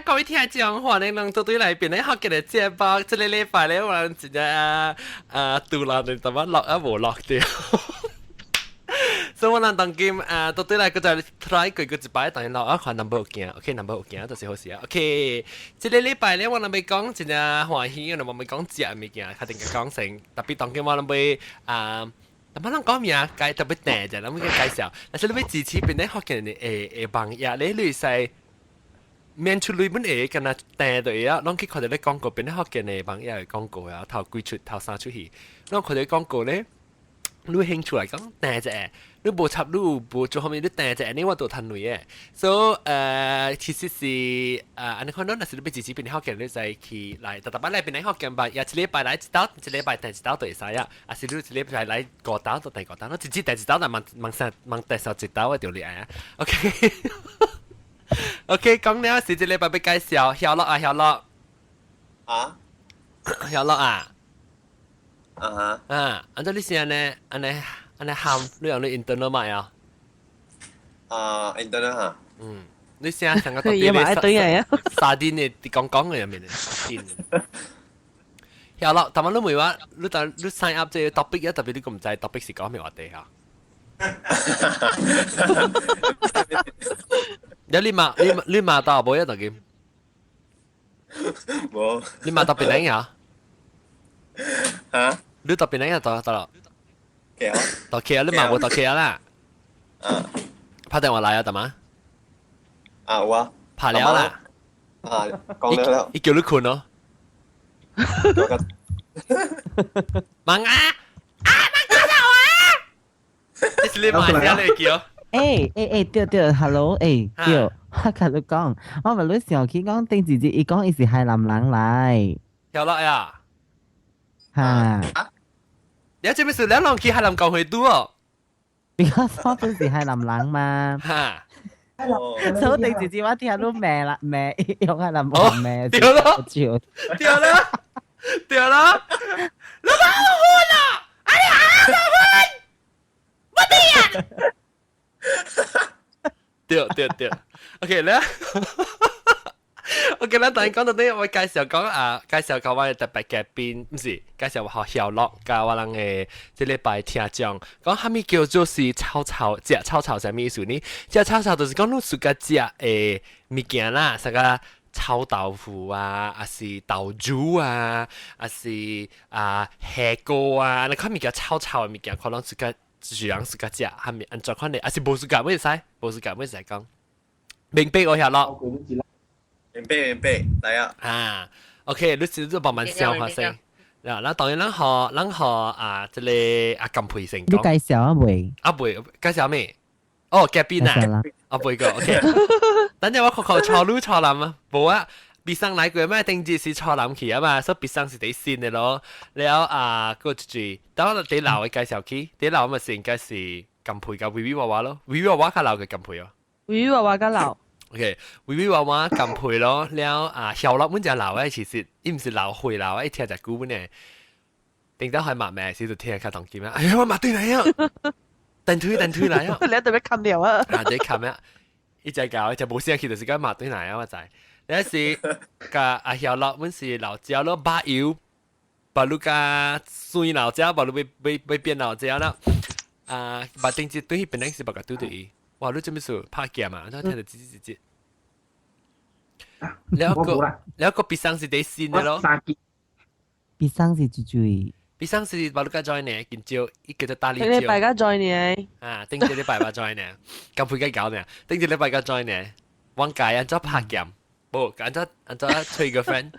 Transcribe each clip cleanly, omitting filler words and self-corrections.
各位聽眾，歡迎攏做對來邊咧學嘅節目，這個禮拜咧我人真正啊拄啦，你怎麼落啊無落掉？所以我人當今啊，到對來個就 try 過個一擺，當然落啊，看 number 有驚，OK number 有驚就是好事啊。OK，這個禮拜咧，我人欲講真正歡喜，我人欲講食物件，較定講成，特別當今我人欲啊。但乜人講名介特別訂就，諗佢介紹，但是你欲支持邊咧學嘅人會會網頁咧，你使免出類本會敢若訂對啊，攏去看著咧廣告，邊咧學嘅人網頁嘅廣告啊，頭幾出頭三出戲，攏看著廣告咧，你有興趣來講訂一下，你無插你有無做後面你訂一下，你我都趁錢嘅。所以其實是按呢看，若是你欲支持邊咧學嘅，你使去來，逐逐擺來邊咧學嘅吧，也一禮拜來一兜，一禮拜訂一兜就會使啊。啊是你一禮拜來五兜就訂五兜，你直接訂一兜，但問問三問訂少一兜嘅就厲害啊。OK。OK，講了是這禮拜欲介紹曉樂啊，曉樂。啊？曉樂啊。啊哈。啊，按怎你是按呢按呢按呢喊，你用你 internal 麥啊？啊，internal 哈。嗯，你聲成個特佢別一堆人啊。沙丁的講講嘅入面的。曉樂，但係你問我，你但你 sign up 這個 topic 一特別你個毋知 topic 是講咩話題哈？你嘛你你嘛到無一特嘅？無。你嘛到邊領呀？嚇？你到邊領呀？到到啦。 K 到 K 啊！你嘛無到 K 啊啦？啊。拍電話來啊，得嗎？啊有啊。拍了啦。啊，講了了。伊叫你睏咯。忙啊！啊，忙搞啥啊？這是你媽聲嚟叫。欸欸欸，對對，hello，欸對，我共你講，我咪你想起講頂一日，伊講伊是海南人來。曉啦呀。哈。你這邊是兩人去海南講回都哦。 Because 我本是海南人嘛。哈。所以頂一日我聽你罵啦罵，用海南話罵。對咯。對咯。對咯。老闆好歡啊！哎呀，老闆，我哋啊！對對對，OK 咧，OK 咱等陣講到呢，我介紹講啊，介紹講我的特別嘉賓，毋是介紹我學曉樂，佮我人的這禮拜聽眾，講啥物叫做是臭臭，食臭臭啥物意思呢？食臭臭就是講你自家食的物件啦，啥個臭豆腐啊，抑是豆乳啊，抑是啊蝦膏啊，你看物件臭臭的物件，可能自家。就是人自家食，係咪按怎款的？抑是無自家，會使，無自家會使講。明白我曉咯。明白明白，來啊。啊，OK，你是你慢慢消化先。嗱，咱當然咱學咱學啊，這個啊金培成你介紹啊未？啊未，介紹咩？哦，嘉賓啊，啊未個，OK。等陣我看看錯女錯男啊，無啊。別生來過咩？頂日是錯男去啊嘛，所以別生是第新的咯。了啊，個一句，等我第老的介紹去，第老咪是應該是金培佮維維娃娃咯，維維娃娃較老嘅金培哦。維維娃娃較老。 OK，維維娃娃金培咯，了啊，曉樂阮只老的其實伊毋是老歲老，伊聽只久本呢。頂到係罵咩時就聽較當金啊！哎呀，我罵對來啊，等推等推來啊！你特別冚掉啊！啊，你冚啊！伊只搞，只無聲去就是講罵對來啊！我知。那是佮阿曉樂，阮是老椒咯，肉油，把你佮酸老椒，把你欲欲欲變老椒啦。啊，把頂一對本來是別個對對伊。哇，你做咩事拍劍啊？我聽到吱吱吱吱。了個了個筆生是第新的咯。筆生是最最。筆生是把你佮 join 呢，今朝伊叫做大力頂禮拜佮 join 呢。啊，頂一禮拜把 join 呢，咁配佢搞呢？頂一禮拜佮 join 呢，往界按怎拍劍？無，按怎按怎催個 friend？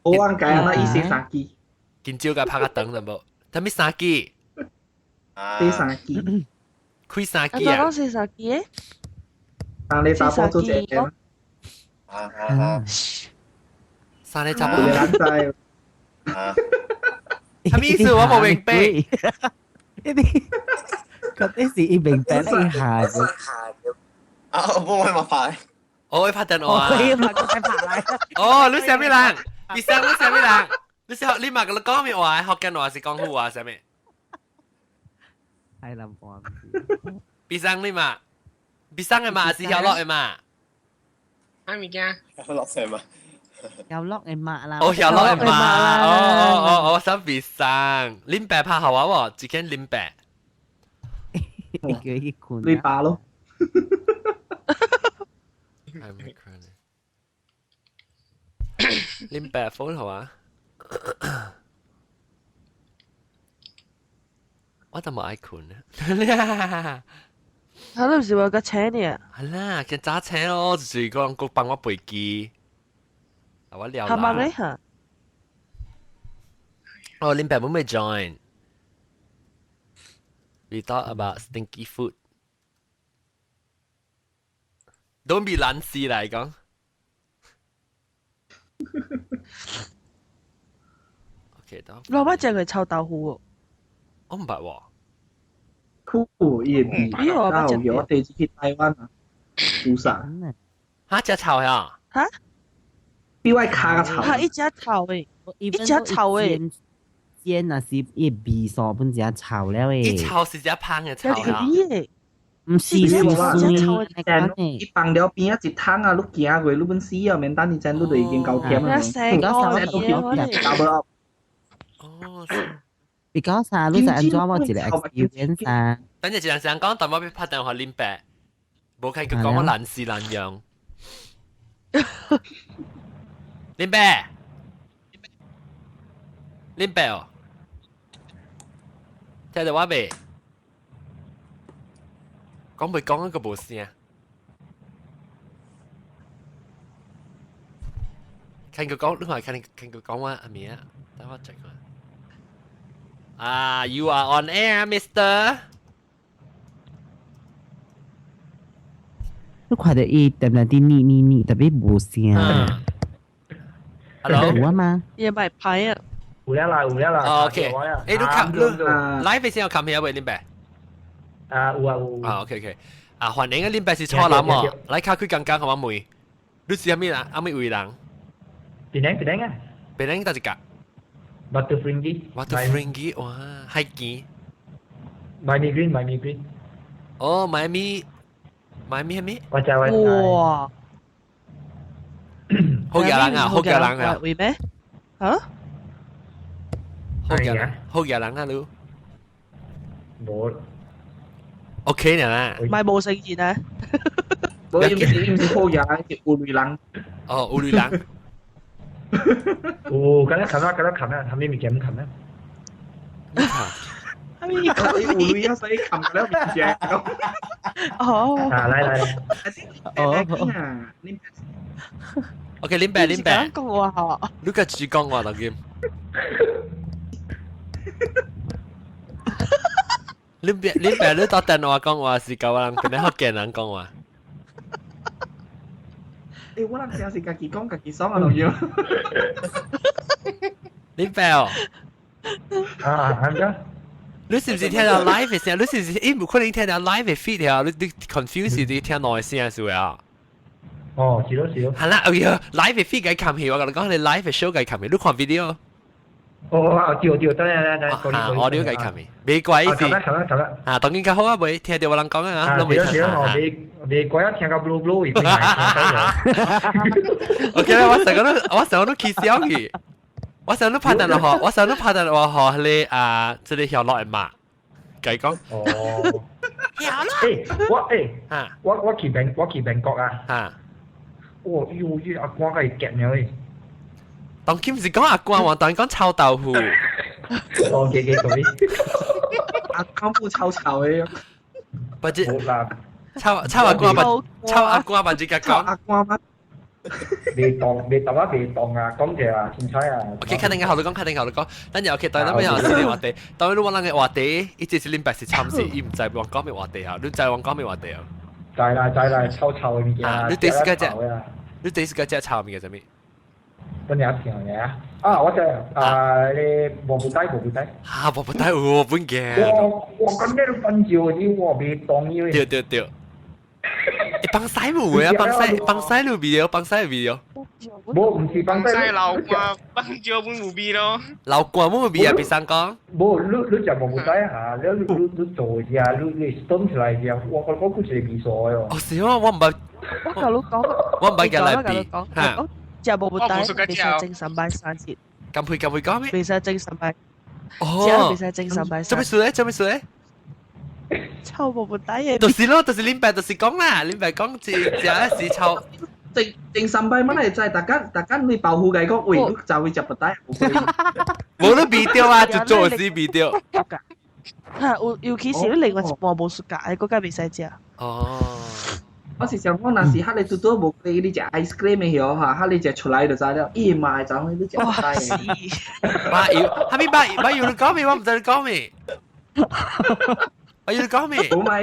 我往界按怎伊洗三機？今朝佮拍較長就無？啥物三機？洗三機。開三機啊？講洗三機的？三个查埔做一個。啊啊啊！三个查埔。一個人知。啊。啥物意思？我無明白。呢啲嗰啲是伊明白一下子。啊！我幫我麻煩。我會拍電話啊！我會拍，我拍來。哦，你啥物人？你啥？你啥物人？你啥？你嘛佮你講咩話？福建話是廣府話啥物？海南話。比生你嘛？比生的嘛，是曉樂的嘛？啊物件？落聲嘛？有落嘅麥啦。哦，有落嘅麥。哦哦哦，我想別生。林伯拍好啊喎，只見林伯。你叫伊困。你爸咯。係咪困？林伯 phone 好啊。我就冇愛困啊。他都唔是話個請你啊？係啦，見揸車咯，就是講佢幫我背機。我聊係咪咧嚇？哦，林伯冇咩 join。We talk about stinky food. Don't be 懶事嚟講。OK，得。老闆淨係臭豆腐喎。我唔捌喎。酷伊味，啊有我第一次去台灣啊，釜山。嚇！隻臭呀？嚇？比我跤較臭。嚇！一隻臭誒，一隻臭誒。煎啊是伊味素本只臭了誒。伊臭是只芳嘅臭啊。唔是是酸，伊放了邊仔一桶啊，你行過你本死啊，免等一陣你就已經夠甜啦。成個搞哦。比較啥？你是按怎我一個 experience 啊？等陣一陣想講，但我要拍電話林伯，無看佢講我難事難樣。林伯，林伯哦，聽到我未？講未講一個無聲？看佢講，你話看看佢講話阿咩啊？等我 check 下。啊，you are on air, Mister。你看到伊定定啲膩膩膩，特別無聲。 Hello，有啊嘛？也咪牌啊！有了啦，有了啦。 OK，誒，你看你 live 先有看片未？林伯？啊，有啊有。啊，OK OK，啊，歡迎啊，林伯是錯人喎，來卡佢剛剛好我問，你是啥物人？啥物位人？檳城檳城啊。檳城佗一角？ Batu Ferringhi。 Batu Ferringhi，哇，海墘。 Miami Green, Miami Green。哦，Miami，Miami 係咩？我知我知。哇！好嘅人啊，好嘅人啊。會咩？嚇？好嘅人，好嘅人啊，你。冇。 OK 呢？唔係無成言啊！無，伊毋是伊毋是好嘢，是有類人。哦，有類人。有，敢若冚啊，敢若冚啊，後面物件冚啊。後面有類啊，所以冚了物件。哦。啊，來來來。哦。 OK，林伯林伯。講話嚇。你個只講話就咁。林伯林伯，你打電話講話是教人，變福建人講話。欸，我人成是家己講家己爽啊，老友。林伯哦。啊，係咪？你是唔是聽到 live 嘅聲？你是唔是？伊無可能聽到 live 嘅 feed 啊？你你 confuse 你聽內聲是啊？哦，是咯是咯。係啦，哎呀，live 嘅 feed 該冚起，我同你講，你 live 嘅 show 該冚起，你看 video。哦，對對，等等等等，啊，我了解冚起，沒怪是。冚啦冚啦冚啦。啊，當然較好啊，未聽到我人講啊，都未聽。是咯，未未怪啊，聽到 blue blue 已經係聽到。 OK 啦，我成個都我成個都起笑去，我成個都拍電話，我成個都拍電話學你啊，這個曉落嚟嘛，計講。哦。誒，我誒，我我去英我去英國啊。啊。哇！喲，依阿官係夾了誒。當今是講阿官，我當講臭豆腐。哦，記記嗰啲。阿官不臭臭的。不是。臭臭阿官不？臭阿官不？只個講。阿官嗎？未當未當啊，未當啊，講者啊，凊彩啊。 OK，肯定嘅，後頭講，肯定後頭講。等陣 OK，當咱要是話題，當你我人嘅話題，伊這是恁白是參事，伊毋知往講咩話題啊？你知往講咩話題啊？知啦知啦，臭臭嘅物件。你第四個隻，你第四個隻臭物件啥物？本有聽嘅啊！啊，我知啊，你無布袋無布袋。啊，無布袋有本嘅。我我咁咩都瞓覺，你我未當伊。對對對。欸，幫西冇啊，幫西幫西有味哦，幫西有味哦。無，毋是幫西流瓜，幫椒本有味咯。流瓜本有味啊，別生講。無，你你食無布袋啊？你你你做下，你你燉出來食，我我我估一個味素哦。哦，是哦，我毋捌。我甲你講，我唔捌嘅來比嚇。食無不帶，袂使整三擺三次。咁配咁配講咩？袂使整三擺。哦，袂使整三擺。做咩事咧？做咩事咧？臭無不帶嘅。就是咯，就是恁爸就是講啦，恁爸講是食是臭。整整三擺，乜嚟知？大家大家你保護佢講，喂，你就會食不帶。無你味著啊，就做是味著。嚇，有尤其是你另外一半無暑假，嗰個袂使食。哦。我是想講，若是哈你拄拄無你你食 ice cream 的曉哈，哈你食出來就知了。伊嘛會知影你食不帶的。把油，哈咪把把油你講咩？我毋知你講咩。把油你講咩？無嘛，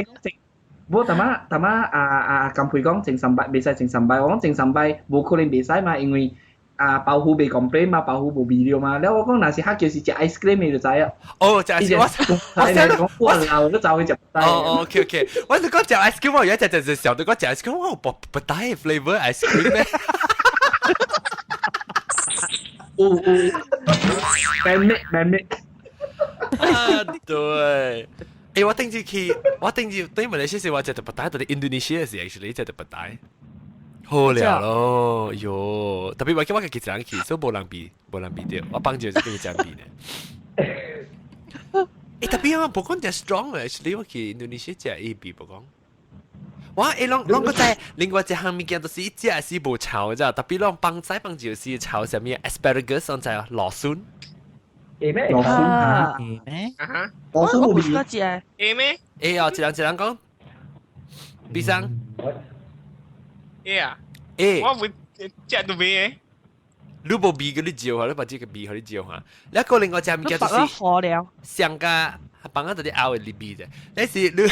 無淡仔淡仔啊啊！金培講整三擺袂使整三擺，我講整三擺無可能袂使嘛，因為啊包袱袂 complain 嘛，包袱無味了嘛。了我講若是哈就是食 ice cream 的就知了。哦，食 ice cream，我我想講我老都走去食。哦，OK OK，我是講食 ice cream，我而家食食食想到講食 ice cream，我有不不帶 flavor ice cream 咩？有有，慢咩慢咩。啊，對。誒，我頂次去，我頂次對馬來西亞我食到不帶，到底印度尼西亞是 actually 食到不帶。好了咯，喲，特別我叫我家己一人去，所以無人比，無人比著，我幫住是跟伊一人比呢。誒，特別我無講誠 strong 嘅，actually 我去印度尼西亞食伊比無講。我誒，攏攏閣知另外一項物件，就是伊食是無臭的，特別攏放菜放就是臭啥物 asparagus，攏知啊，蘆筍。會咩？蘆筍啊？會咩？啊哈，蘆筍有味。會咩？會哦，一人一人講，比生。會啊。會。我會食都未嘅。你無味個你照下，你把這個味予你照下。你個另外一隻物件就是上加放啊，就是拗的味者。你是你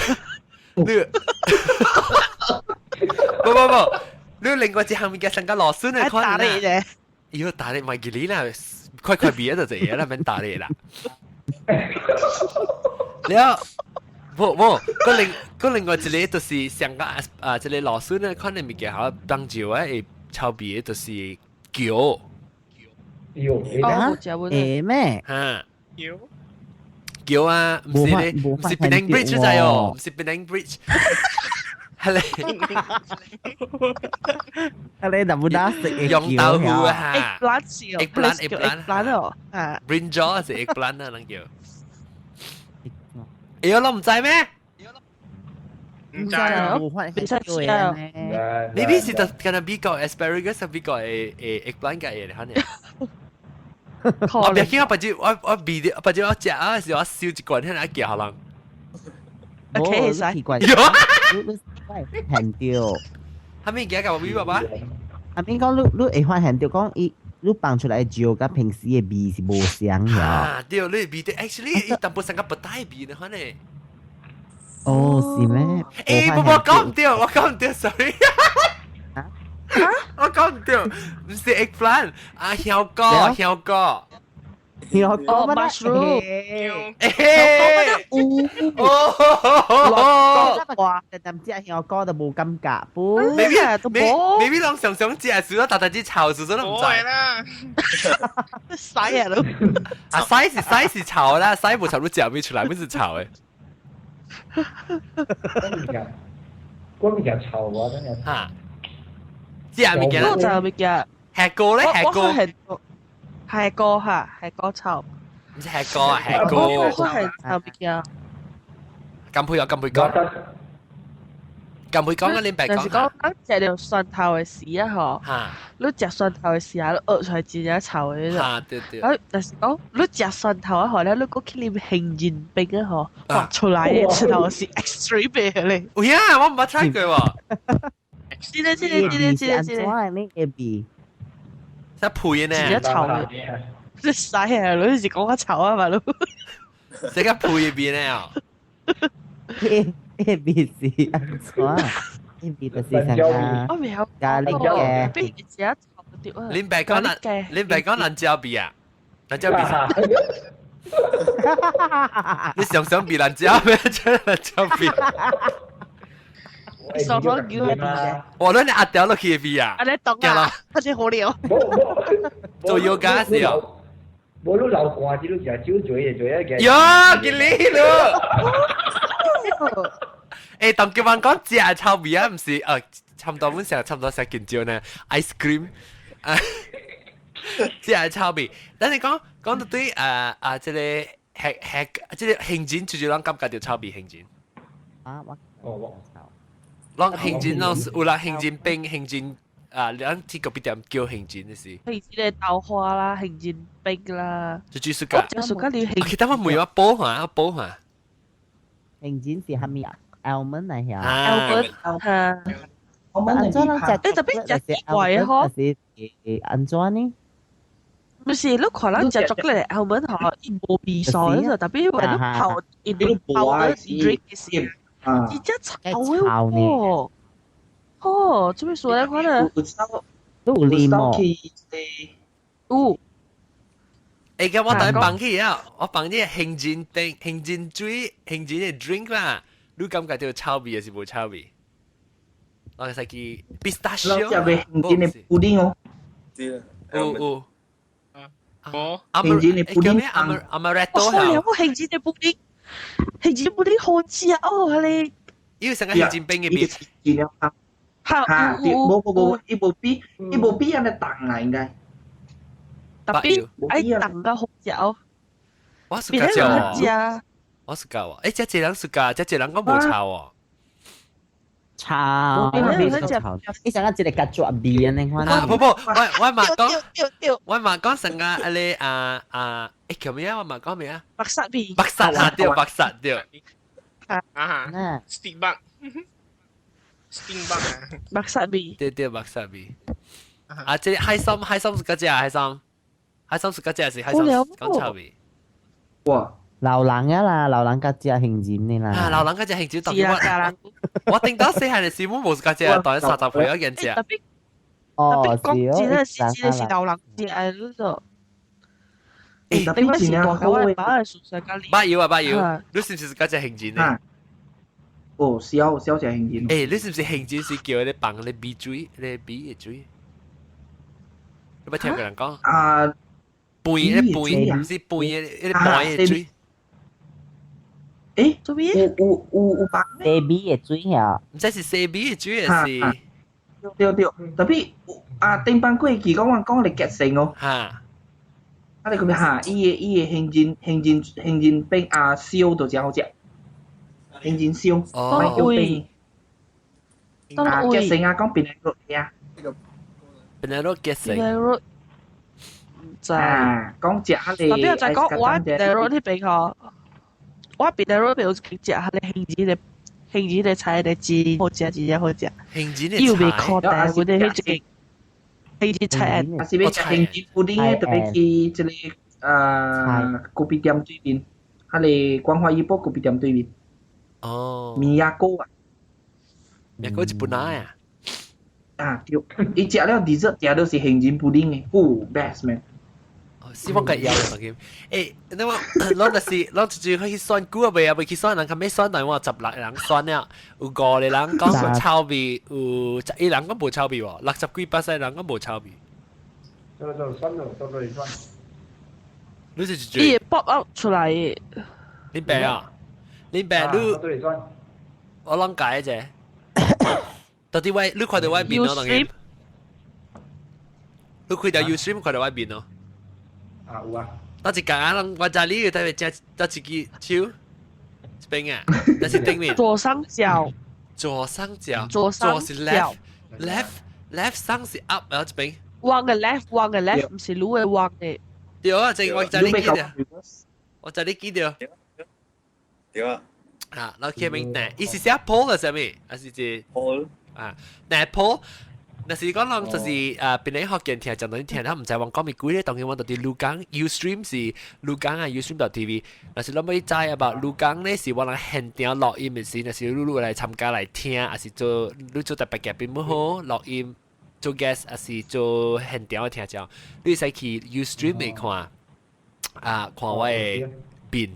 你，無無無，你另外一項物件上加蘆筍的可能啦。喲，打你咪記你啦，快快味啊就這樣啦，免打你啦。了，無無，個另個另外一個就是上加啊，這個蘆筍的可能物件好當照啊，會臭味的就是蕎。喲，會咩？嚇！蕎蕎啊，毋是咧，毋是 Penang Bridge 就哦，毋是 Penang Bridge。係咧，係咧，就冇得食用豆腐啊，eggplant 是哦，eggplant eggplant 哦，啊，brinjal 是 eggplant 啊，人叫。哎，我唔知咩？唔知啊，無法食啊。你邊是就跟人比較 asparagus 比較誒誒 eggplant 嘅嘢，可能。我別見我別我我味的，別我食啊時我燒一罐，遐來寄予人。 OK，使。奇怪。你現掉。哈咪寄甲我咪爸爸？阿咪講你你會發現著講伊你放出來的椒佮平時的味是無相的。啊，對，你味的 actually 伊淡薄上個不帶味的，可能。哦，是咩？誒，不我講唔對，我講唔對，sorry。我講唔對，唔是 eggplant，啊香菇，香菇。香菇哦，mushroom。誒，哦，哇！但食香菇都無感覺不？maybe maybe 攏常常食，少咗大大隻臭，少咗都唔知。啦，洗啊都。啊，洗是洗是臭啦，洗無臭你食唔出來，咪是臭的。嗰物件臭啊，真係。嚇！食物件，我食物件。吃菇咧，吃菇。蟹膏嚇，蟹膏臭。唔是蟹膏啊，蟹膏。我係臭物件。咁配啊，咁配講。咁配講啊，你白講。就是講，當食著蒜頭的時啊，吼，你食蒜頭的時啊，你噁出來真正臭的嗰種。嚇，對對。啊，但是講你食蒜頭啊，吼，咧你閣去啉杏仁冰啊，吼，哇，出來的出頭是 extreme 的咧。有影，我毋捌 try 過喎。真的真的真的真的真的。你會味？真配呢？真正臭的。你使啊！你是講我臭啊嘛？你。這個配的味呢？會味是按怎？會味就是啥個？我未曉咖喱嘅。邊一隻臭掉啊！恁白講辣，恁白講辣椒味啊？辣椒味。你想想比辣椒咩？真辣椒味。雙雙叫佢味。我諗你壓掉落去的味啊！啊，你懂啊？開始好了。做瑜伽時候。無你流汗，你食酒醉就醉啊！喲，見你咯。誒，當叫人講食臭味啊，毋是，差唔多阮成差唔多食近少呢，ice cream 啊，這係臭味。但係講講到對啊啊，這個吃吃，這個杏仁，就是咱感覺著臭味杏仁。啊，我哦我攏杏仁攏有啦，杏仁冰、杏仁啊，咱去咖啡店叫杏仁的是。杏仁的豆花啦，杏仁冰啦。就就是個。就是個你其他我問我補下，我補下。杏仁是蝦米啊？almond 嚟呀。 almond 嚇。 almond 安怎攏食？你特別食奇怪嗬？是安怎呢？唔是，你看咱食 chocolate almond 嗬，伊無味素，就特別因為你泡，伊你泡的 drink 是，伊只臭的喎。哦，做咩說咧？可能都有檸檬。有。欸，咁我等放起啊！我放啲杏仁冰、杏仁水、杏仁的 drink 啦。你感覺著臭味還是無臭味？我會使記 pistachio。我食袂杏仁的布丁哦。知有有。哦，杏仁的布丁。 Amaretto 哦，我杏仁的布丁，杏仁布丁好食哦，你。因為成個杏仁冰嘅味。嚇，無無無，伊無比，伊無比按呢重啦，應該。特別愛重較好食哦。我是較食哦。我是較喎，欸，這一人是較，這一人講無臭哦。臭，臭，你想講一個甲絕味按呢款。啊，不不，我嘛講，我嘛講成個啊你啊啊，欸叫咩啊？我嘛講咩啊？白沙味。白沙啊，對，白沙對。啊，stink bug。stink bug 啊。白沙味。對對，白沙味。啊，這海參海參是個隻海參，海參是個隻是海參講臭味。哇！老人啊啦，老人較食杏仁的啦。啊，老人較食杏仁，特別我我頂到細漢的時，我無是較食，當30歲我見食。特別哦，特別講真的是真的是老人食的嗰種。欸，特別真好的。捌有啊，捌有。你是毋是較食杏仁的？哦，是哦，是食杏仁。欸，你是毋是杏仁是叫咧放咧米水，咧米的水？你捌聽過人講？啊，拌咧拌，毋是拌的，彼個拌的水。欸，做咩？有有有有放西米的水啊？毋知是西米的水還是？對對，特別啊，頂擺過去講我講咧結成哦。哈。啊，你講咩哈？伊的伊的杏仁杏仁杏仁餅啊，燒就真好食。杏仁燒，哦。叫餅。啊，結成啊，講邊個啊？邊個結成？邊個？唔知。啊，講食啊，特別就講我邊個那邊嗬。我邊個邊有去食，彼个杏仁的杏仁的菜的真好食，真正好食。杏仁的菜。又袂苦但阮的彼一个杏仁菜。啊，是欲食杏仁布丁的，特別去這個啊咖啡店對面，彼个光華醫保咖啡店對面。哦。米亞果啊。米亞果日本人啊。啊對，伊食了 dessert 食都是杏仁布丁的，哦，best man。希望佢有當然。欸，那我咱就是咱就是去選股啊，未啊，未去選人，較尾選，但我16人選了，有五個人講臭味，有11人講無臭味喎，60幾%人講無臭味。做做選咯，做做選。你是伊會 pop up 出來的。你白啊？你白你？我啷解啫？到底我你看著我面咯，當然。你開著 Ustream 看著我面咯。啊有啊，我一講啊，我知你特別食得一支手，這邊啊，但是頂面。左上角。左上角。左上是 left left left 上是 up，然後這邊。往嘅 left，往嘅 left，毋是你的往的。對啊，這我知你記得，我知你記得。對啊。啊，然後前面呢，伊是寫 Paul 還是啥物？還是這 Paul 啊？那 Paul。若是講人就是啊，邊個福建聽，講到你聽，他毋知往講物鬼咧。當然我到佇鷺港 Ustream 是鷺港啊，Ustream.tv。若是咱欲知啊，鷺港咧是我人現場錄音的時，若是你來參加來聽，還是做你做特別嘉賓要好錄音做 guest，還是做現場的聽眾，你會使去 Ustream 來看啊，看我的面，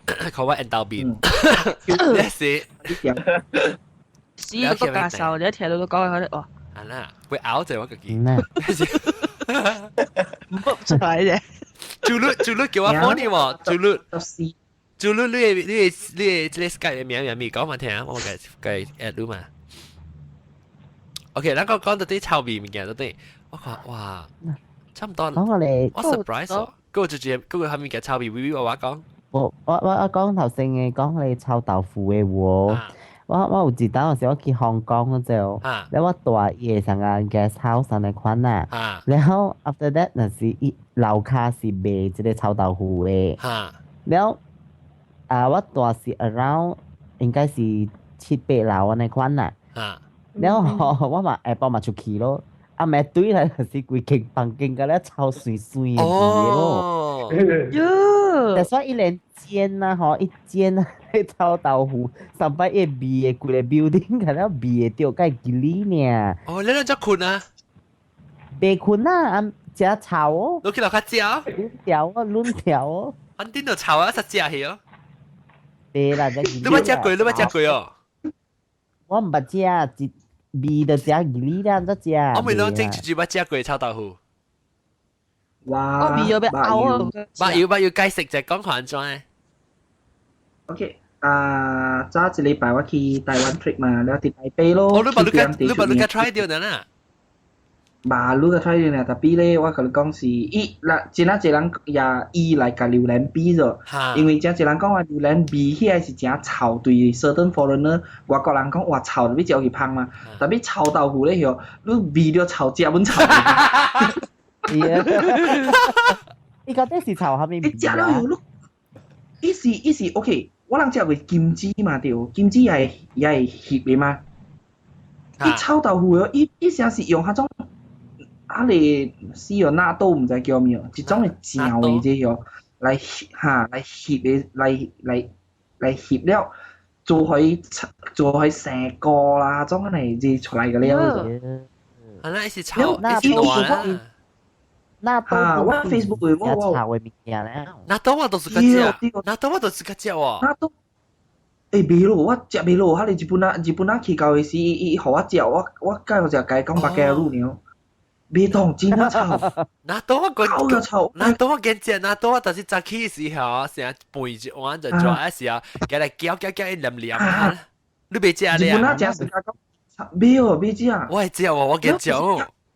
看我緣投面，你是。死個教授，你一聽到都講佢哇！啊啦，會咬住我自己。唔出來啫。朱律朱律叫我幫你喎，朱律。朱律，你的你的你的這個 Skype 的名名咪講嘛聽，我共共 add 你嘛。OK，咱講講到啲臭味物件到底，我看哇，差唔多。講我哋我 surprise 喎，嗰個就住嗰個係物件臭味，微微我話講。我講頭先嘅講你臭豆腐嘅喎。我有一當時我去香港嗰陣，了我住伊个上個 guest house 上的款啊，然後 after that 若是伊樓跤是賣這個臭豆腐的，了啊我住是 around 應該是七八樓按呢款啊，了後我嘛下晡嘛出去咯，啊暝對來就是規間房間甲咧臭媠媠的味咯。喲，所以伊連煎啊吼，一煎啊，迄臭豆腐，上擺伊味的規个 building 甲了味會著，甲會吉利爾。哦，你兩隻困啊？袂困啊，啊，食臭哦。你去樓跤食？攆條哦，攆條哦。肯定就臭啊，實食去哦。對啦，你捌食過？你捌食過哦？我毋捌食，一味就食吉利啦，怎食？我未攏整一捌食過臭豆腐。哇！我味有欲嘔啊！捌有捌有解釋就講看怎的。 OK，啊，早一禮拜我去台灣 trip 嘛，了佇台北咯。哦，你捌你個 try 著呢啦？嘛，你個 try 著呢，tapi 咧，我共你講是，伊啦，真啊濟人也伊來共榴蓮比咗，因為真濟人講話榴蓮味起來是誠臭，對 certain foreigner 外國人講哇臭，特別食去芳嘛，tapi 臭豆腐咧嗬，你味著臭，食本臭。伊到底是臭啥物味？你食了後，你伊是 OK，我人食過金子嘛對，金子也會翕的嘛。伊臭豆腐哦，伊啥是用彼種啊個死哦納豆毋知叫咩哦，一種會嚼的這個來哈來翕的來翕了，做予生菇啦，種按呢這出來個了。啊，那是臭，那是爛。納豆我 Facebook 會我臭的物件咧。納豆我都是較食，納豆我都是較食喎。納豆，欸，袂咯，我食袂落，哈哩日本仔去到的時，伊予我食，我介予食共伊講目鏡滷爾，袂當真正臭。納豆我個臭臭，納豆我見食納豆我，但是早起時候，成日拌一碗就做的時候，共來攪攪攪，伊黏黏。你袂食咧？日本仔食是講，袂哦，袂食。我會食喎，我見食。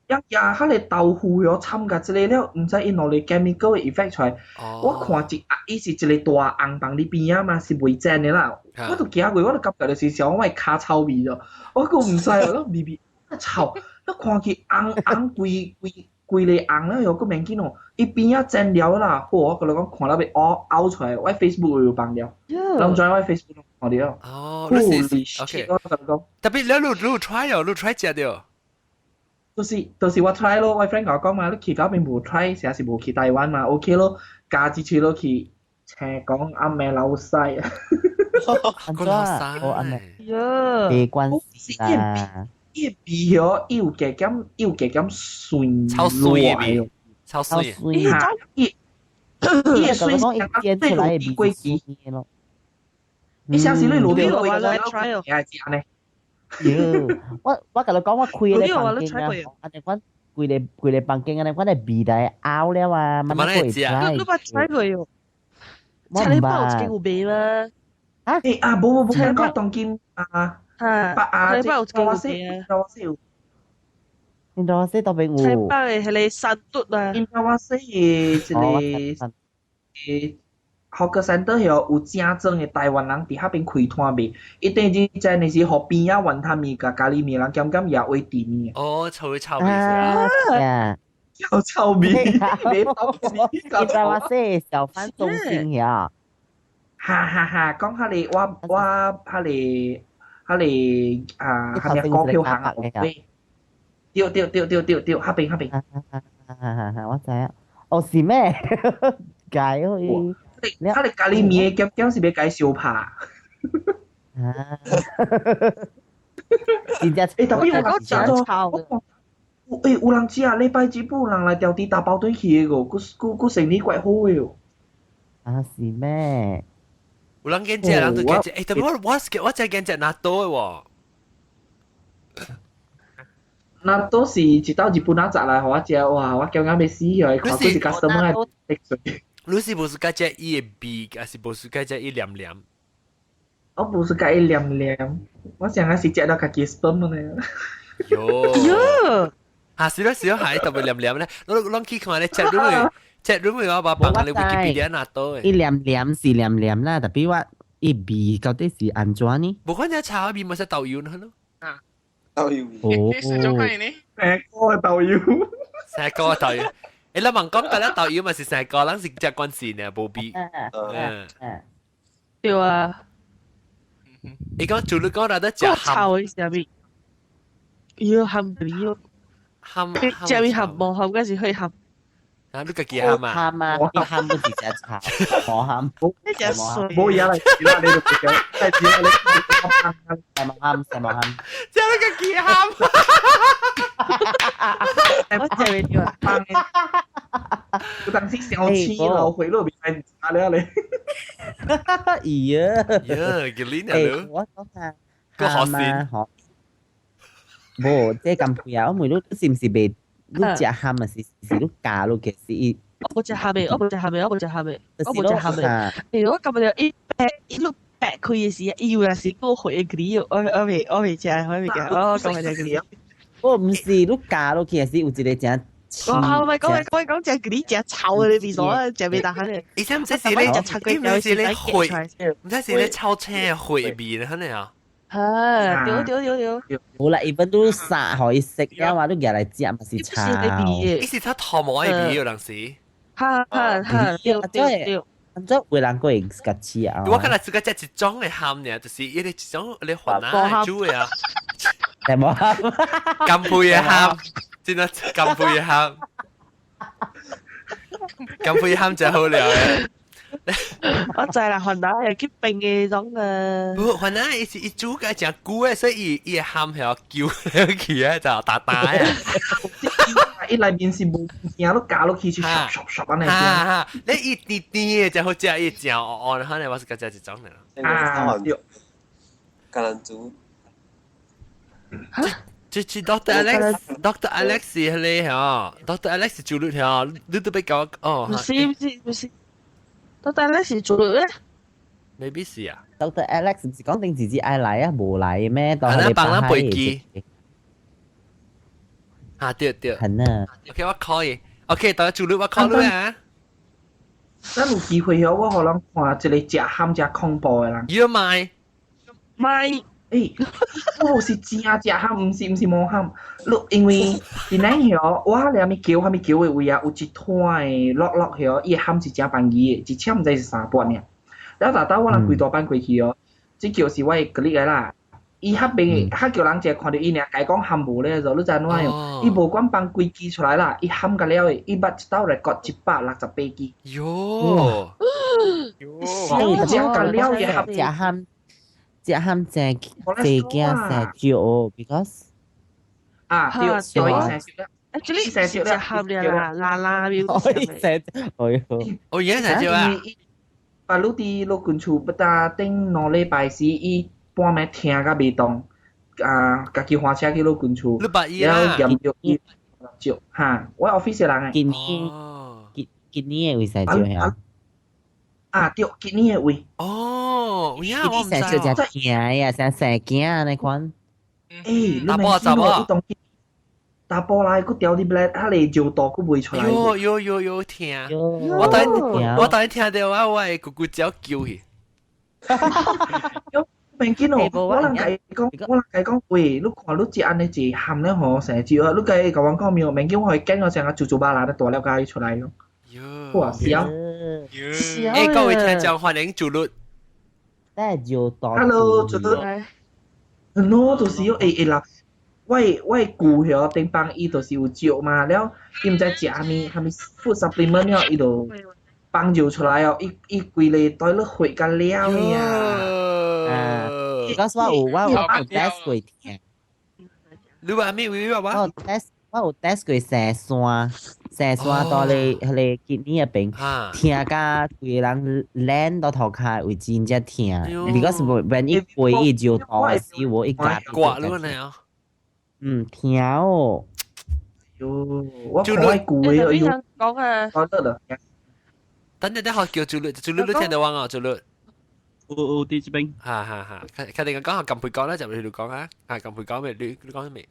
一食彼个豆腐哟，摻共這个了，毋知伊落咧 chemical 的 effect 出來。我看一伊是一個大紅房佇邊仔嘛，是袂煎的啦。我都驚過，我都感覺就是像我的跤臭味咯。我閣毋知哦，味味臭，我看去紅紅規規規个紅了哟，閣免緊哦。伊邊仔煎了啦，好，我共你講看了欲嘔嘔出來，我 Facebook 有放了，攏知我 Facebook 看著。哦，你是 OK。我共你講。 Tapi 你 try 哦，你 try 食著。就是我 try 咯，我 friend 共我講嘛，你去到邊無 try，成是無去台灣嘛，OK 咯，加一喙落去，青講暗暝流屎。個流屎。哦，暗暝。沒關係啦。伊味哦，伊有加減，伊有加減酸。超酸的味，超酸。伊伊伊酸，伊煎出來的味是咯。你相信你滷味過期，也是按呢。喲，我共你講，我開个房間啊，按呢款規个規个房間按呢款的味來嘔了啊，慢慢會知。你捌 try 過喲？菜你包有一間有賣嗎？啊？欸啊，無無無，我當今啊，哈，啊，菜包有一間有賣啊。有。你知我倒邊有？菜包的彼个山竹啊。應該我說的一个hawker center 遐有正宗的台灣人佇彼邊開攤賣，伊頂日真的是予邊仔雲吞麵佮咖喱麵人兼兼也會甜的。哦，臭臭味是啊！臭臭味，你知我說小販中心遐。哈哈哈！講彼个我我彼个彼个啊，彼个股票行啊，對對對對對對，彼邊彼邊。哈哈哈！我知啊，哦是咩？解哦伊。他哋咖喱麵兼兼是欲共伊相拍。啊！真正欸，特別有人食咗，欸，有人食，禮拜幾有人來調佇大包頓去的個，閣閣閣生意怪好的哦。啊是咩？有人見食，人都見食。欸，特別我真見食納豆的喎。納豆是一道日本仔雜來予我食，哇！我感覺欲死去，看閣是 customer 來水。你是無是佮食伊的味，還是無是佮食伊黏黏？我無是佮伊黏黏，我上下是食到家己 sperm 呢。喲喲，嚇是咯是咯，係特別黏黏咧，我攏去看咧 chat room 嘅 chat room 嘅我把放你 Wikipedia 拿到嘅。伊黏黏是黏黏啦，特別我伊味到底是按怎呢？無看只炒味咪是豆油咯。啊，豆油味。哦，你是做咩呢？成個豆油，成個豆油。誒，你問講緊咧豆油咪是成個，咱是只關事呢，無味。嗯。對啊。伊講做你講得食臭嘅啥物？要含味咯。含。食味含無含，嗰時可以含。啊！你家己含啊？含啊！你含不是食臭，無含。你食水。冇嘢啦，你都唔講，係只你成冇含，成冇含。食你家己含。我食袂著啊！有當時小氣老回落袂使食了咧。咦呀！呀，吉林啊！我講下，個學先。無，這咁配啊！我問你是毋是袂？你食鹹咪是是你加落去是伊？我無食鹹的，我無食鹹的，我無食鹹的，我無食鹹的。欸，我感覺伊白伊路白開的時，伊有陣時過回個我未食，我未食，我講係隻個。我毋是你加落去是有一個正。我唔係講講講隻嗰啲隻臭嘅，你別咗食未得閒嘅。而且毋知是你，伊毋是你回，毋知是你炒青回味咧，可能啊。嚇！對對對對。無啦，伊本都殺予伊食了嘛，你舉來食嘛是臭。伊是睇頭毛的味有陣時。哈哈哈！對對對。安怎有人會家飼啊？我看來自家食一種的餡爾，就是伊個一種你雲南煮的啊。係無餡。甘配的餡，真係甘配的餡。甘配餡真好料的。我知啦，雲南係去冰嘅種啊。不，雲南伊是伊煮個誠久的，所以伊伊的餡係揪起啊，就大大的。伊內面是無甜，你加落去是唰唰唰按呢。哈哈，你伊甜甜的，才好食，伊誠烏烏，可能我是較食一種爾。啊，對。橄欖煮。這這 Doctor Alex，Doctor Alex 是彼個吼，Doctor Alex 煮律吼，你都欲共我哦。毋是毋是毋是。Doctor Alex 是做咩？Maybe 是啊。 Doctor Alex 毋是講定自己愛來啊，無來咩？當佢幫咱飛機。啊對對。係啊。 OK，我 call 伊。OK，等下主律我 call 你啊。咱有機會哦，我予人看一個食餡食恐怖的人。要買？買。欸，我是真食餡，毋是無餡。你因為佇咱遐，我咧啥物橋啥物橋的位啊，有一攤的落落遐，伊的餡是誠便宜的，一車毋知是3百爾。了逐晝我人規大班過去哦，這橋是我的隔離的啦。伊較邊較叫人一看著伊爾，共伊講餡無咧，就你知按怎樣？伊無管放幾支出來啦，伊餡甲了的，伊捌一兜來割168支。喲，喲，食甲了的食餡。食餡正濟驚生少，because 啊對，對，生少啦， actually 是食餡啦，啦啦表。哦，生，哎呦，哦，而家生少啊！把你佇老君厝，不打頂2禮拜時，伊半暝疼甲袂動，啊，家己駛車去老君厝，然後驗著伊少哈，我 office 的人今年今年的位生少嚇。啊，對，今年的位。哦，有影我毋知。生少誠疼呀，像生囝按呢款。欸，你免見我，伊當查甫來，閣調入來，彼个尿道閣袂出來。喲喲喲喲疼！我等聽著我我的咕咕鳥叫去。免緊哦，我人共伊講，我人共伊講，喂，你看你這按呢一餡咧吼，生少啊，你共伊共阮講沒？免緊，我予伊剪了成個豬豬巴拉大粒共伊出來咯。哇，是啊。欸，各位聽眾歡迎朱律。 Hello，朱律。喏，就是哦，會會啦。我的舊遐頂放伊就是有石嘛，了伊毋知食啥物啥物 food supplement 了，伊就放尿出來哦，伊伊規个袋咧血甲了呀。啊，because 我有 test 過聽。你話咩？你話我 test 我有 test 過生山，生山到咧彼個 kidney 那邊，疼甲規个人爛到塗跤會真正疼。because when 伊過伊就大時，我一夾刮了呢啊！嗯，疼哦。喲，我看我舊的，哎喲，講啊，好得了。等陣等下叫朱律，朱律你聽到我啊？朱律。有有佇這邊。哈哈哈，確確定講下撳配講啦，就你講啊，啊撳配講未？你你講未？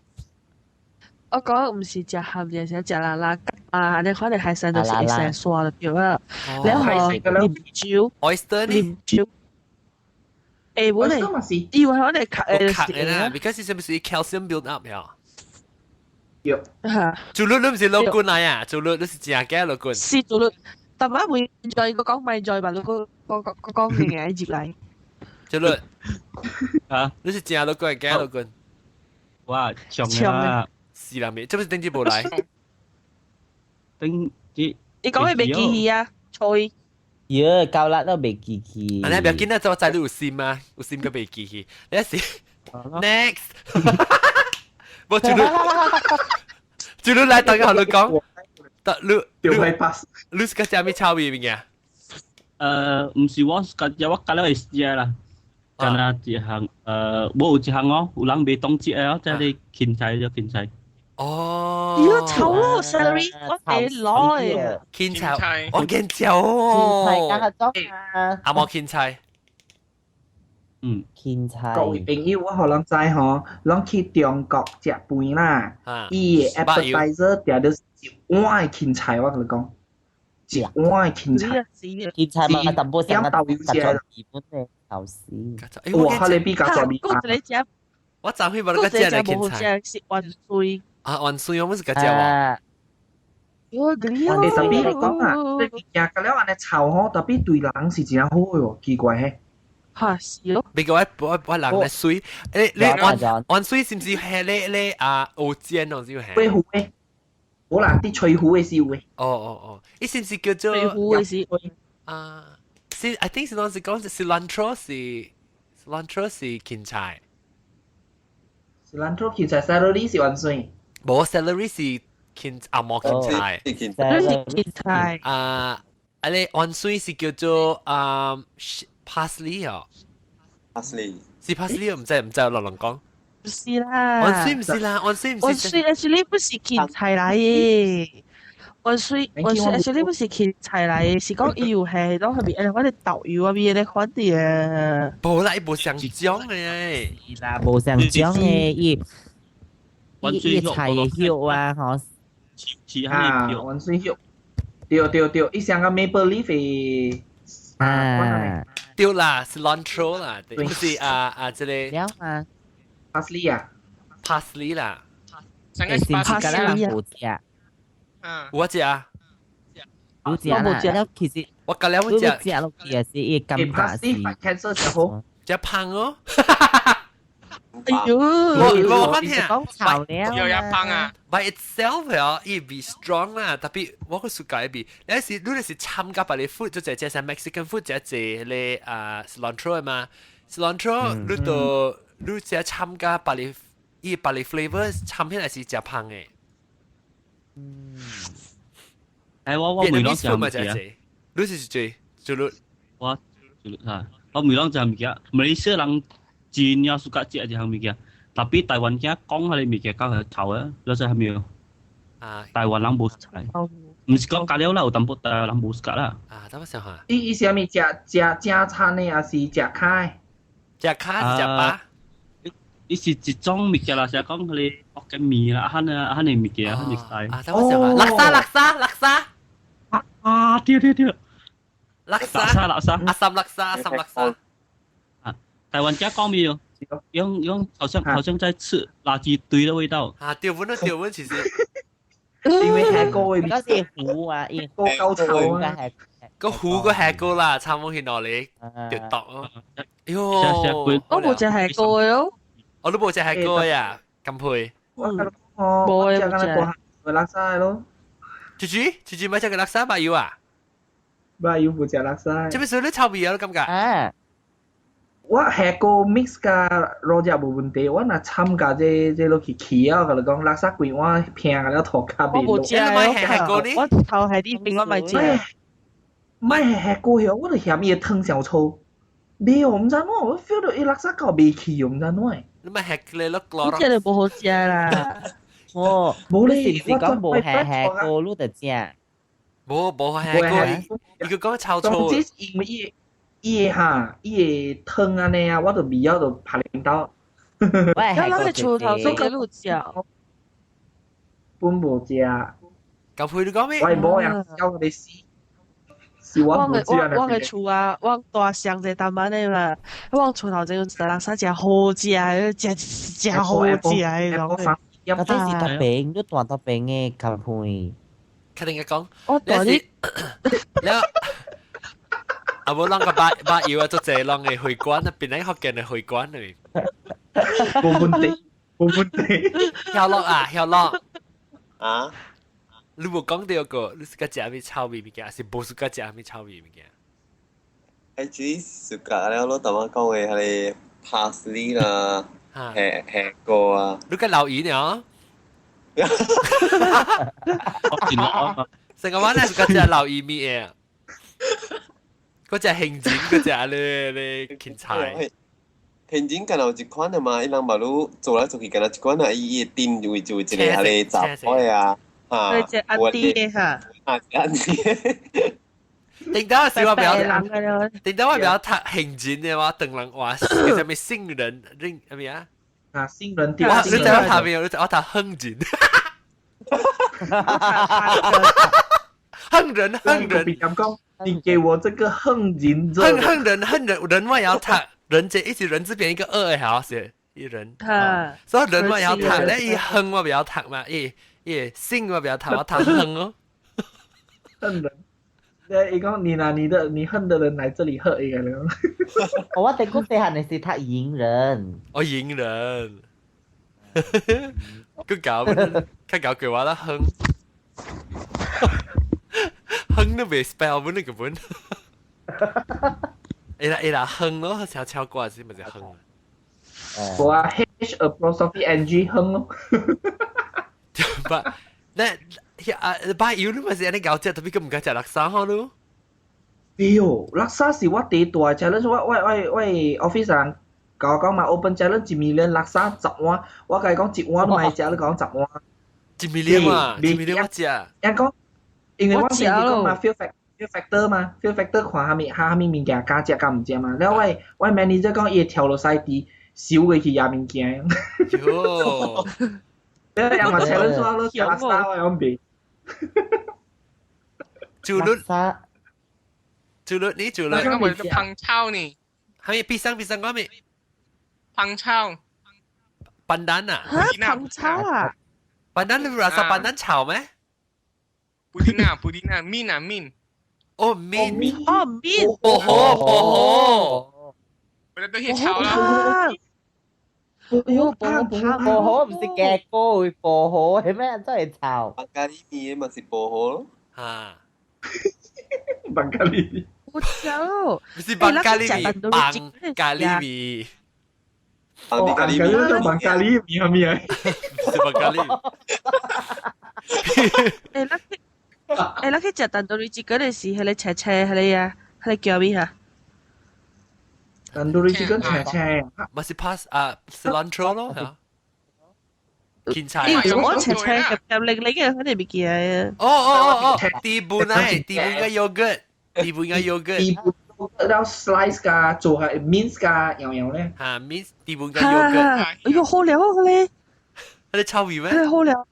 我講唔是食鹹嘅，是食辣辣啊！你可能海鮮就是會生沙就對啦。然後啉酒，oyster 啉酒，誒，我咧，以為我哋咳誒，咳嘅啦，because 是唔是 calcium build up 呀？有。做律你唔是老官嚟啊？做律你是正嘅老官。是做律，但係會再個講咪再話你個個個講嘅嘢入嚟。做律啊，你是正老官定假老官？哇，長啊！是啦，未，這不是頂住無來。頂這，你講佢未記起啊？菜。喲，夠啦都未記起。啊，你不要緊啦，我知你有心啊，有心個未記起。你是 next，無做你，做你來大家好你講，得你你你是個啥物臭味物件？唔是我個，我隔了會食啦。敢若一項，無有一項哦，有人袂當食哦，即係芹菜就芹菜。哦，喲，臭咯，celery 我會攞嘅。芹菜，我見臭哦。啊，阿冇芹菜。嗯，芹菜。各位朋友，我予人知吼，攏去中國食飯啦，伊的 appetizer 定著一碗的芹菜，我共你講，一碗的芹菜。芹菜嘛，淡薄成個豆油食。基本的頭絲。哇，哈你比較做味啊！我昨昏無那個食的芹菜。是芫荽。啊，芫荽我們是個食喎。我個欸，特別你講啊，你物件甲了按呢臭吼，特別對人是真好的喎，奇怪嘿。嚇是咯。別個我人咧水，欸你芫芫荽是毋是係咧咧啊烏煎哦？是係。吹糊的，無啦，佇吹糊的是有的。哦哦哦，伊是毋是叫做？吹糊的是。啊，是，I think 是當時講 cilantro 是 cilantro 是芹菜。 cilantro 芹菜，celery 是芫荽。無 celery 是芹啊，無芹菜。芹菜。啊，啊你芫荽是叫做啊 parsley 哦。 parsley 是 parsley 唔知唔知，落人講。唔是啦。芫荽唔是啦，芫荽唔是。芫荽 actually 不是芹菜來的。芫荽芫荽 actually 不是芹菜來的，是講伊有係攏係咪？誒，我哋豆油啊，咩咧款啲啊。無啦，伊無相種的。是啦，無相種的，伊伊菜的葉啊，吼。是啊，芫荽葉。對對對，伊像個 maple leaf 的。啊。對啦，cilantro 啦，不是啊啊，這個。了啊。 parsley 啊。 parsley 啦。上個是 parsley 啊。有食。有食啊。有食啦，了其實我隔了我食。食落去也是伊感覺是。 cancer 就好。食胖哦。哎呦！我我聽講臭了。又一胖啊！By itself 啊，伊比 strong 啦，特別我個暑假比，你是你是參加別個 food 就係食 Mexican food 就係咧啊 cilantro 嘛，cilantro 你就你食參加別個伊別個 flavor 參起來是食芳的。嗯。誒，我未攏食物件。你是最做你我做嚇，我未攏食物件，馬來西亞人真正 suka 食這項物件，特別台灣囝講彼个物件較臭啊，你知係咪？啊！台灣人無食，毋是講加了啦，有淡薄台灣人無食啦。啊，等我想下。伊伊是啥物食食正餐的，還是食卡的？食卡是食巴？伊是一種物件啦，是講彼个福建麵啦，啊，啊，彼个物件，彼个菜。啊，等我想下。叻沙，叻沙，叻沙。啊，對對對。叻沙，叻沙，阿三叻沙，阿三叻沙。啊，台灣家講沒有？用用，好像好像在吃垃圾堆的味道。啊，對阮啊，對阮其實。因為蝦膏的味。嗰是糊啊，伊膏夠臭啊。個糊個蝦膏啦，差唔多去哪裡就毒哦。喲，我無食蝦膏的哦。我都無食蝦膏呀，咁配。我無啊，無食。個垃圾咯。豬豬，豬豬咪食個垃圾吧有啊？吧有無食垃圾。這邊是你臭味啊？你感覺？啊。我蝦膏 mix 甲滷食無問題，我若摻甲這這落去起啊，共你講垃圾規碗拼甲了塗較袂我無食我頭係啲邊我咪食。莫蝦膏曉，我就嫌伊的湯傷粗。袂哦，毋知怎，我 feel 到伊垃圾夠袂去，毋知怎。你咪食咧落落。這個無好食啦。哦，無咧，是唔是講無蝦蝦膏，你就食？無無蝦膏，伊個講臭粗。總之因為伊。伊哈，伊的湯按呢啊，我就未曉就拍領導。我係個厝頭先一路食。本無食。咁配你講咩？我某人教我哋死。是我我嘅我嘅厝啊，我大上隻淡板的嘛，我厝頭前有一個人啥食好食，食食好食迄種。嗰啲是特別，你大特別嘅咖啡。確定嘅講，我大你，了。啊！無啷個把把油啊，做濟啷嘅會館，邊個福建嘅會館嚟？冇問題，冇問題。曉樂啊，曉樂啊！你無講到過，你是個食咩臭味物件，還是無是個食咩臭味物件？誒，只暑假了，我頭先講嘅係 parsley 啦，係係個啊。你個留意呢？成個晚咧是個食留意物嘅。嗰隻杏仁，嗰隻咧咧芹菜。杏仁敢若有一款的嘛，伊人嘛愈做來做去，敢若一款啊，伊伊頂就會就一個彼個雜果啊，啊，隻阿弟的哈，啊，阿弟。頂到時我比較，頂到我比較讀杏仁的話，等人話叫啥物杏仁，仁啥物啊？啊，杏仁對。你知我讀沒有？你知我讀杏仁。杏仁，杏仁。你給我這個杏仁，杏杏仁杏仁人我也要讀，人這一直人這邊一個二好是一人，所以人我也要讀，咧伊杏我不要讀嘛，伊伊杏我不要讀，我讀杏哦。杏仁，對，伊講你拿你的你恨的人來這裡喝一個人。我頂個細漢的是讀薏仁。哦，薏仁，佢搞，佢搞句話啦，杏。亨都未 spell 本呢個本，伊啦伊啦亨咯，成超過是咪就亨？我啊 H apostrophe N G 亨咯。不，那啊把油你咪是按呢搞食，特別佢唔敢食叻沙好咯。哎喲，叻沙是我第大 challenge，我 office 人甲我講嘛，open challenge 一 million 叻沙十碗，我共伊講一碗都莫食，你講十碗。一 million 啊，一 million 我食。人講。因為我先是講嘛，feel factor 嘛，feel factor 看蝦米蝦米物件敢食敢毋食嘛。了我 manager 講伊會跳落西地，燒過去也物件。喲！你又嘛 challenge 我咯，食垃圾我又唔。朱律，朱律你朱律。我咪胖超呢？係咪必生必生講咩？胖超。笨蛋啊！嚇，胖超啊！笨蛋你唔係話笨蛋炒咩？布丁啊，布丁啊，面啊面。哦面，哦面，薄荷薄荷，我哋都去炒啦。哎呦，薄荷薄荷唔是夾糕會薄荷係咩？真係炒。白咖喱麵嘛是薄荷咯。嚇！白咖喱麵。我走。唔是白咖喱麵，白咖喱麵。白咖喱麵，白咖喱麵係咩啊？唔是白咖喱。誒，那誒，咱去食蛋多瑞雞嗰陣時，彼個切切，彼個啊，彼個叫咩哈？蛋多瑞雞跟切切，咪是 pass 啊，cilantro 咯嚇。芹菜。我切切夾夾零零嘅，肯定袂記啊。哦哦哦哦，地本啊，地本嘅 yogurt，地本嘅 yogurt。地本了 slice 加做下 mince 加樣樣咧。嚇，mince 地本嘅 yogurt。哎喲，好料啊，彼個。彼個臭味咩？彼個好料。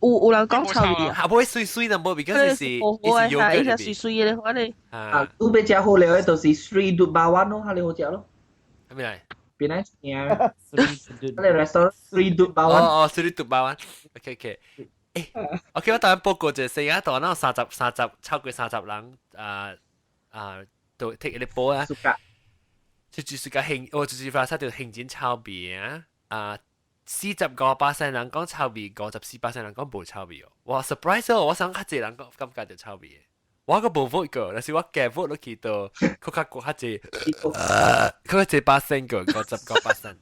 有人講臭味啊！啊，不會水水的，無，because 是是 yogurt 伊是水水的，反正。啊，你欲食好料的，就是 Sri Dudbawan 咯，彼個好食咯。啥物來？邊個名？彼個 restaurant Sri Dudbawan。哦哦，Sri Dudbawan。OK OK。誒，OK，我等陣報告者，四啊，當咱三十超過30人啊啊，都 take 一個波啊。就是個興，我就是發生條興剪臭味啊啊！45%人講臭味，54%人講無臭味哦。哇，surprise 哦！我想較濟人講感覺著臭味的。我閣無 vote 過，但是我加 vote 落去到，閣較較濟，閣較濟巴仙個，59%。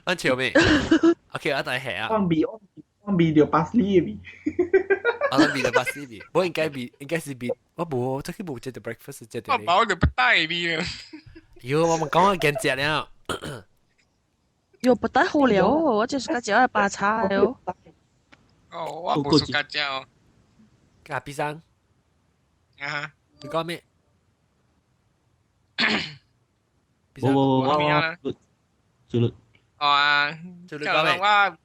咱笑咩？OK，我等下啊。我味著巴斯的味。我味著巴斯味，我應該味，應該是味，我無，這個無食著 breakfast 食著。我飽就不帶味了。喲，我們講我見食了。喲，不帶好料哦，我就是較食愛白茶的哦。哦，我無暑假食哦。阿比生。啊？你講咩？無無無，我做。哦啊，就你講咩？我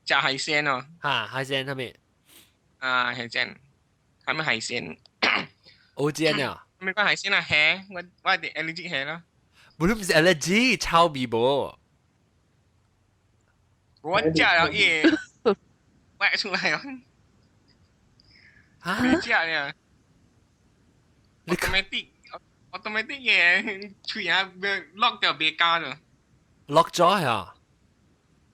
食海鮮哦。嚇，海鮮係咪？啊，海鮮，係咪海鮮？好正啊！咩講海鮮啊？蝦，我啲 allergy 蝦咯。唔係唔是 allergy，臭味無。我食了伊，挖出來哦。啊！你食了？automatic automatic 嘅喙啊，落掉別加咗。落咗啊！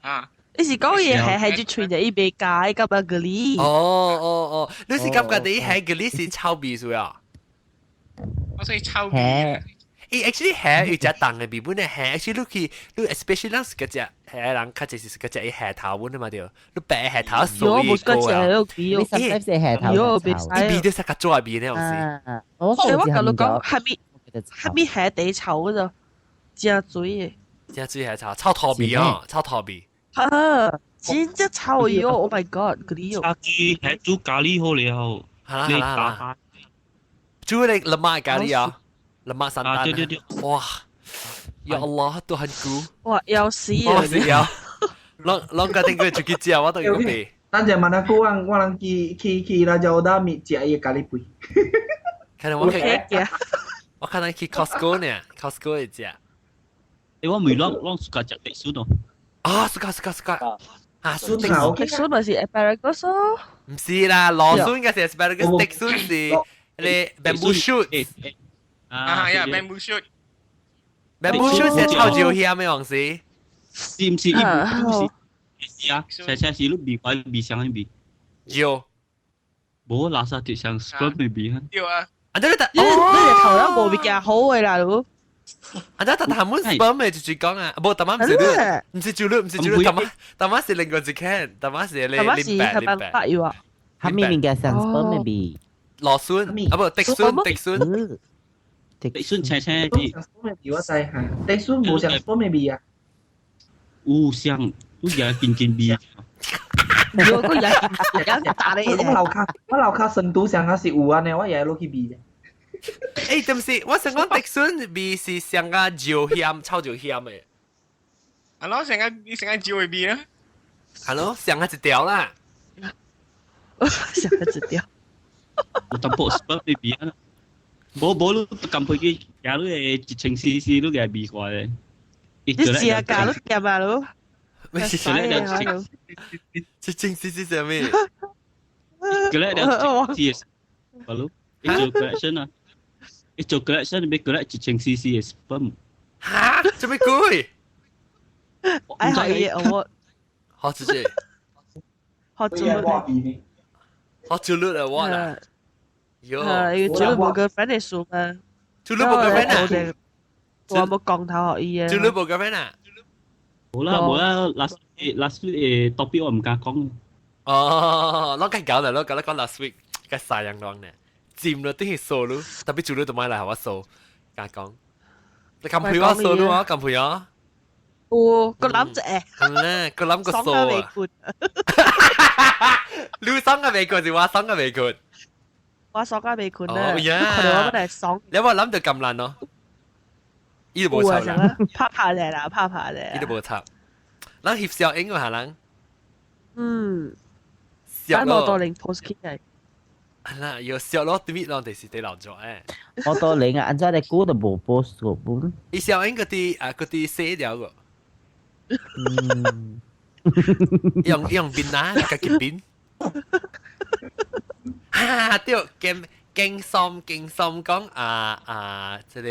啊！你是講嘢係係就喙就伊袂加咁樣個哩？哦哦哦，你是感覺你係個哩是臭味是啊？我所以臭味。伊 actually 蝦有隻凍嘅味，本來蝦 actually 你去你 especially 咱是個隻蝦人，較濟是個隻伊蝦頭本嘛對，你白蝦頭所以個啊。你實在是蝦頭喲，伊味都是較做味呢，有時。我我甲你講，係咪係咪蝦底臭嗰就真水嘅。真水蝦臭，臭頭味哦，臭頭味。啊！真正臭喲！Oh my god，嗰啲喲。阿豬係煮咖喱好了，你打煮你lemak 咖喱啊！lemak santan。對對對。哇！Ya Allah Tuhanku。哇！要死啊！要。攏攏家頂個出去食，我都要備。等陣問阿姑，我人去去去拉椒打麵食伊咖喱飯。可能我去，我可能去 Costco 呢，Costco 會食。誒，我未攏攏 suka 食白薯咯。啊，suka suka suka。啊，筍筍筍咪是 asparagus 咯。唔是啦，羅筍應該是 asparagus，竹筍是你 bamboo shoot。啊，呀，bamboo shoot。 bamboo shoot 是臭椒薟咩東西？是唔是？伊唔是，是啊，成成是你味怪味相的味。有。無垃圾就像 sperm 的味啊。對啊。啊，對對，你你頭腦無物件好的啦，你。啊！得但他們 sperm 嘅就是講啊，無，他媽唔是你，唔是豬肉，唔是豬肉，他媽他媽是另外一間，他媽是你林白林白。他明明嘅像 sperm 嘅味。羅筍啊，不，竹筍竹筍。竹筍青青的。我知嚇，竹筍無像 sperm 嘅味啊。有像，有也緊緊味。如果也緊打你。我樓卡，我樓卡成都上下是有啊呢，我也落去味。誒，對唔是，我想講竹筍味是上個椒薟，臭椒薟的。啊，咯，上個你上個椒的味啊？係咯，上個一條啦。上個一條。有淡薄 sperm 的味啊！無無你撳飛機，行你會1000 cc 你個味過來。你食㗎，你食嘛你？咩是1000 cc 啥物？個咧兩千 cc，係咯，你做 collection 啊？你做 collection 你要 collect 1000 cc 嘅 sperm。嚇？做咩鬼？哎，學嘢我。學自己。學做乜？學做律啊我啦。喲。啊，做律無 girlfriend 的數嘛？做律無 girlfriend 啊？我冇講頭學伊啊。做律無 girlfriend 啊？冇啦冇啦，last last week 嘅 topic 我唔敢講。哦，攞緊搞啦，攞講講 last week 個啥樣講呢？佔咗啲數咯，特別做咗就買嚟我數，敢講。你咁陪我數咯啊，咁陪我。有個諗啫。嗯咧，個諗個數啊。你爽個未過是我爽個未過？我爽個未過啊！哦呀，佢哋我本來爽。你有冇諗到咁難咯？伊都無插啦，拍拍咧啦，拍拍咧。伊都無插。咱翕小影個下人。嗯。咱無多零 post 起來。係啦，有小咯，對面咯，就是第留咗誒。我多零啊，按照你估都無 post 過本。伊小影嗰啲啊，嗰啲寫掉個。嗯。用用邊啊？家己邊。哈，對，驚驚心驚心講啊啊，這個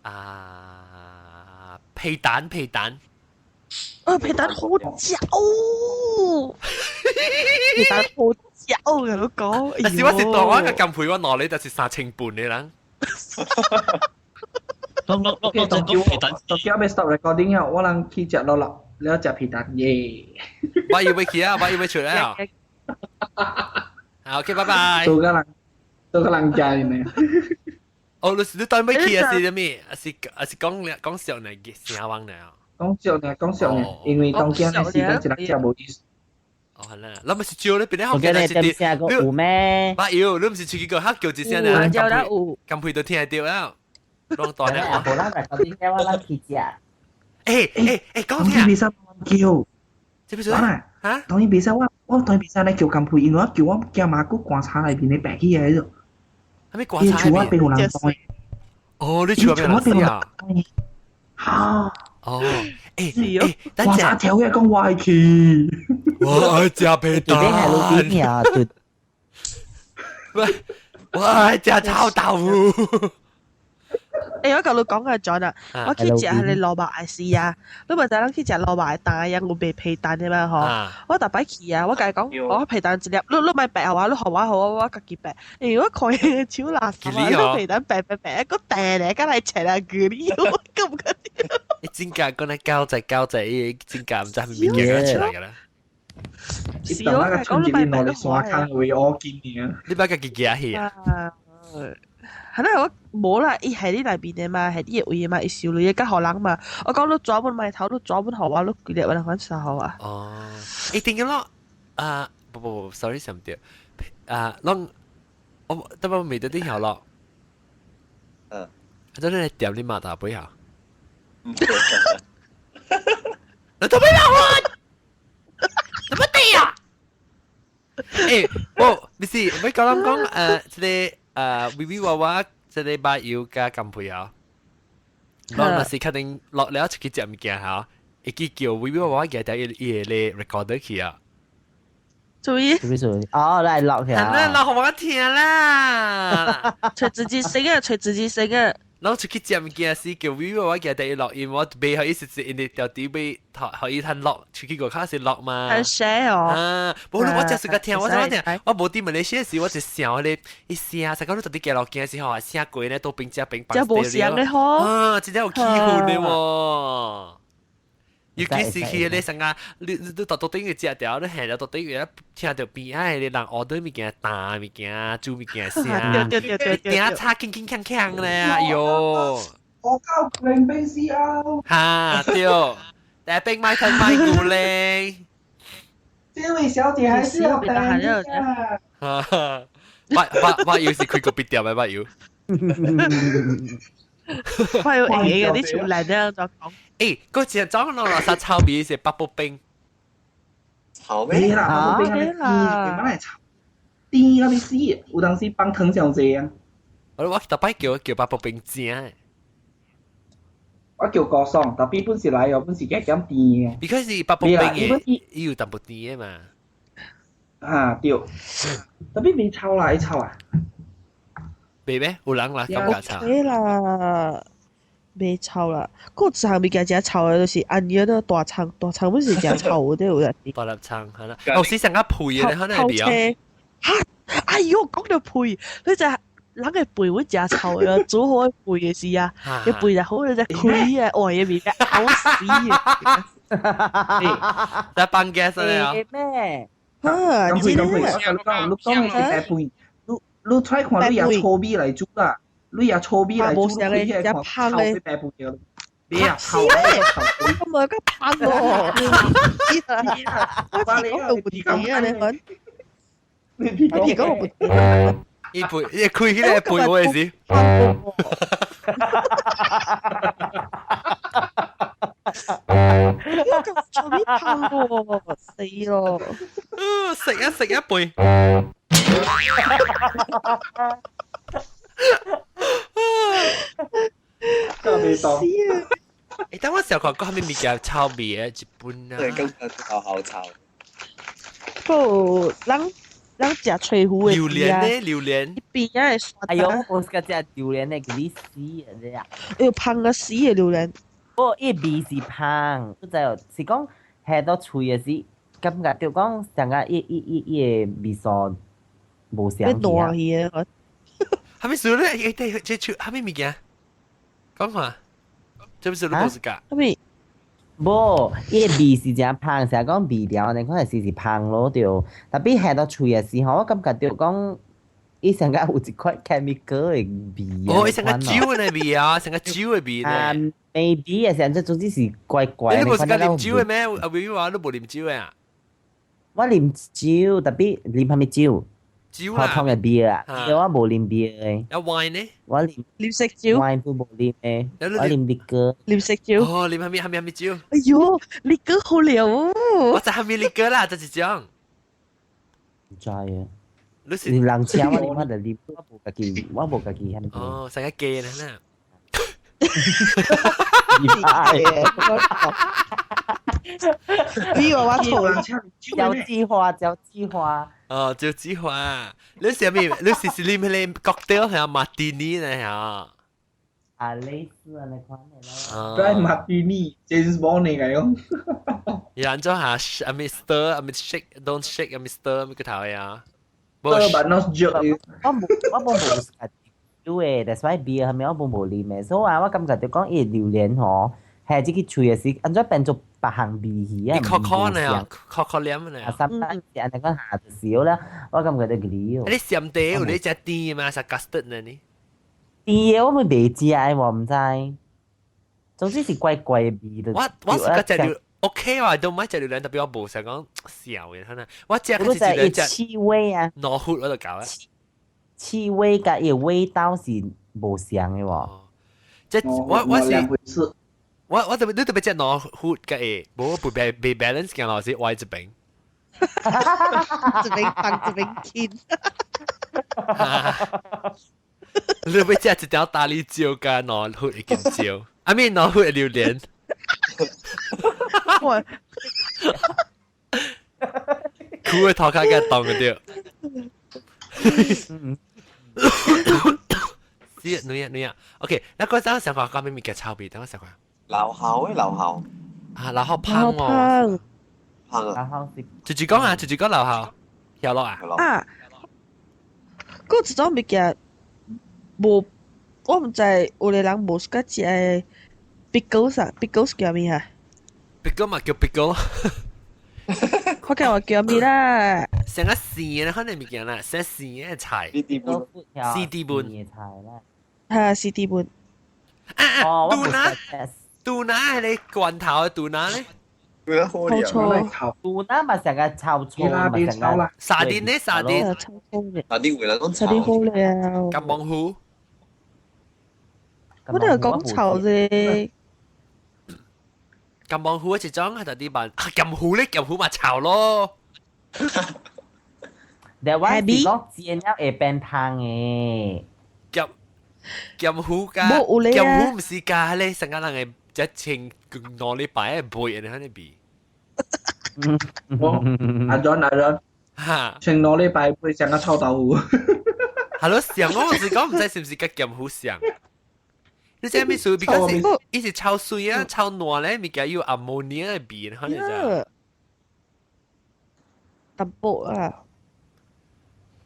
啊皮蛋皮蛋。啊，皮蛋好食哦！皮蛋好食哦，我講。但是我是當我個金配我攞你就是3500的人。當當當當叫皮蛋，當叫欲 stop recording 啊！我人去食落落，了食皮蛋耶！我要去啊！我要出來啊！好，OK，拜拜。做個人，做個人家呢？哦，你你當要去啊？是啥物？是啊是講講笑呢？聲網呢？講笑呢，講笑呢，因為當今的時間一人食無意思。哦，係啦，咱咪是招你邊咧？我記得點寫過有咩？捌有，你毋是出去過，較叫一聲呢？有啦有。金配都聽得到啊！攏大咧。無啦，來講點解我咱去食？欸欸欸，講聽。當然袂使叫。這不是啊？當然袂使，我當然袂使來叫金佩，因為我叫我驚馬古觀察內面的白起來咗。係咪觀察內面？人哦，你厝邊有人啊？嚇！哦，欸欸，等陣。觀察條嘅講我愛去。我愛食皮蛋。你係路邊啊？對。喂，我愛食臭豆腐。欸，我甲你講個 John 啊，我去食彼个蘿蔔的時啊，你咪知咱去食蘿蔔的蛋啊，有賣皮蛋的嘛吼。我逐擺去啊，我共伊講，我皮蛋一粒，你莫白予我，你予我好，我家己掰。因為我看伊手垃圾啊，你皮蛋掰掰掰，閣彈咧，敢來切啊鋸你，我感覺。你真假講來交仔交仔，伊真假毋知係咪物件出來㗎啦。是我講你莫白你山坑為我見啊！你捌家己行去啊？係啦，我無啦，伊係你內邊的嘛，係你的位的嘛，伊收錢較予人嘛。我講你專門買頭，你專門予我，你規粒我來款啥予我。哦，一定嘅咯。啊，不不不，sorry，想唔對。啊，攏我得不未得啲曉咯。嗯。真係點你馬大杯啊？你都沒有我，怎麼對呀？欸，我唔是，我講諗講，這個微微娃娃，這個把油加金皮啊，我若是確定落了出去食物件嚇，會記叫微微娃娃舉條伊伊個 recorder 去啊。注意，注意注意，哦，來落去啊！那落予我聽啦，揣自己聲啊，揣自己聲啊。攏出去食物件時，叫微微娃娃舉條伊錄音，我袂予伊實實因為條底尾予伊趁錄，出去外口是錄嘛。很 share 哦。啊，無我食時間聽，我怎聽？我無佇馬來西亞時，我就想彼個伊聲，實講你到底行路行時吼，聲過咧，倒邊食邊放。這無聲的吼。啊，真正有氣氛的喎。尤其是去彼個啥啊，你到桌頂去食掉，你行到桌頂去，聽著邊仔的人 order 物件、彈物件、煮物件聲，對對對對，鼎叉鏗鏗鏘鏘咧，哎喲！我交零冰絲啊！哈對，大冰麥吞麥古咧。這位小姐還是要等一下。哈哈，我又是開個別店的，我又。我有會嘅啲出來咧，就講。欸，嗰隻裝落垃圾臭味是八寶冰。臭味啦，八寶冰啊，甜，點解臭？甜到欲死，有當時放糖上濟啊。我逐擺叫叫八寶冰正。我叫高爽，但本是來哦，本是加減甜嘅。because 是八寶冰嘅，伊有淡薄甜嘅嘛。啊對，特別未臭啦，會臭啊？未咩？有人啦，感覺臭。 OK 啦，袂臭啦。嗰一項物件誠臭的，就是按樣的大腸，大腸本是誠臭的，有陣時。大粒腸係啦，哦，是成個皮的，可能係味嚇！哎喲，講到皮，你就人的背會誠臭的，煮好的背的時啊，個背就好，你就開啊，外的味道嘔死啊！在放 gas 啊？咩？啊！咁佢咁佢，我講你講的是白背。你揣看你用粗米來煮啦，你用粗米來煮，你開起來看臭會白不掉。別啊，臭我冇個胖喎，我講到唔掂啊！你看，你講我唔掂。伊背，伊開起來背我的時。我咁粗米胖喎，死咯！食一食一杯。死啊！欸，但我小看過蝦米物件臭味的，日本啊。對，感覺好好臭。不，人人食吹糊的榴蓮呢？榴蓮。邊仔會酸。哎呦，我是食榴蓮的，給你死啊！這樣。哎呦，芳啊死的榴蓮。不，伊味是芳，你知哦？是講下到喙的時，感覺就講上個伊伊伊伊的味素無相去啊。蝦米事咧？欸，對，這手蝦米物件？講看，這不是你無是㗎？蝦米？無，伊的味是誠芳，成日講味料，你看是是芳咯對。特別下到喙的時候，我感覺著講，伊上個有一塊 chemical 的味。哦，伊上個酒的味啊，上個酒的味咧。 maybe 啊，成這總之是怪怪。你無是講啉酒的咩？阿妹話你無啉酒的啊？我啉酒，特別啉蝦米酒？酒啦。普通嘅 beer 啊，beer 我無啉 beer 嘅。有 wine 呢？我啉啉色酒。 wine 都無啉嘅，我啉 liquor。啉色酒。哦，啉蝦米蝦米蝦米酒？哎喲，liquor 好料哦。我就蝦米 liquor 啦，就一種。唔知啊。你是人請我啉，我就啉，我無家己，我無家己蝦米。哦，成個假啦。你話我錯。交際花，交際花。哦，交際花。你是咩？你是是啉彼個 cocktail 係馬提尼呢？嚇。啊，類似啊，那款的咯。 Dry Martini，James Bond 嚟嘅喲。然之後嚇，啊咪 stir，啊咪 shake，don't shake，啊咪 stir，咪個頭呀。 Stir but not jerk。我無，我無無酒的，that's why beer 係咪我無無啉的，所以啊，我感覺就講伊榴蓮吼，係這個喙的時，按怎變做別項味去啊？你口口呢？口口黏呢？啊，三單是按呢講下就少啦，我感覺就個你鹹茶有你食甜嘛？食 custard 呢？你甜的我咪袂食的，我毋知。總之是怪怪的味的。我我是覺得 OK 啊，都唔食榴蓮，特別我無想講笑嘅，可能我食佢是一氣味啊，腦血我就搞啊。氣味佮伊味道是無相的喎。即我我是我我特別你特別食腦血嘅會，無不被被 balance 嘅老師歪一邊。一邊放一邊輕。你要食一條大理椒加腦血一根椒，阿咪腦血榴蓮。我苦嘅頭殼給凍掉。是，女啊女啊，OK，那個陣想講講咩物件臭味，等我想講。老校誒，老校。啊，老校芳哦。芳啊。老校是。直直講啊，直直講老校，曉落啊。啊，嗰一種物件，無，我毋知有个人無喜歡食 pickles 啊，pickles 叫咩啊？pickle 嘛叫 pickle。我叫我叫咩啦？成個鮮的可能物件啦，成鮮的菜。 C D 本。 C D 本。菜啦。嚇，C D 本。啊，杜拿，杜拿係你罐頭嘅杜拿咧？杜拿好料。杜拿嘛成個臭醋嘛成個。沙丁咧，沙丁。沙丁為人講沙丁好料。金芒糊。我都係講臭啫。金芒糊一種係特啲辦，金糊咧，金糊嘛臭咯。但我是講煎了會變香的。金金糊加金糊唔是加咧，成個人嘅一清2禮拜嘅背，你喺呢邊。我阿 John 阿 John，嚇，穿2禮拜背成個臭豆腐。係咯，上我是講唔知是唔是跟金糊上。你知咩事？because 伊是臭水啊，臭爛咧，物件有 ammonia 的味，可能就。淡薄啊。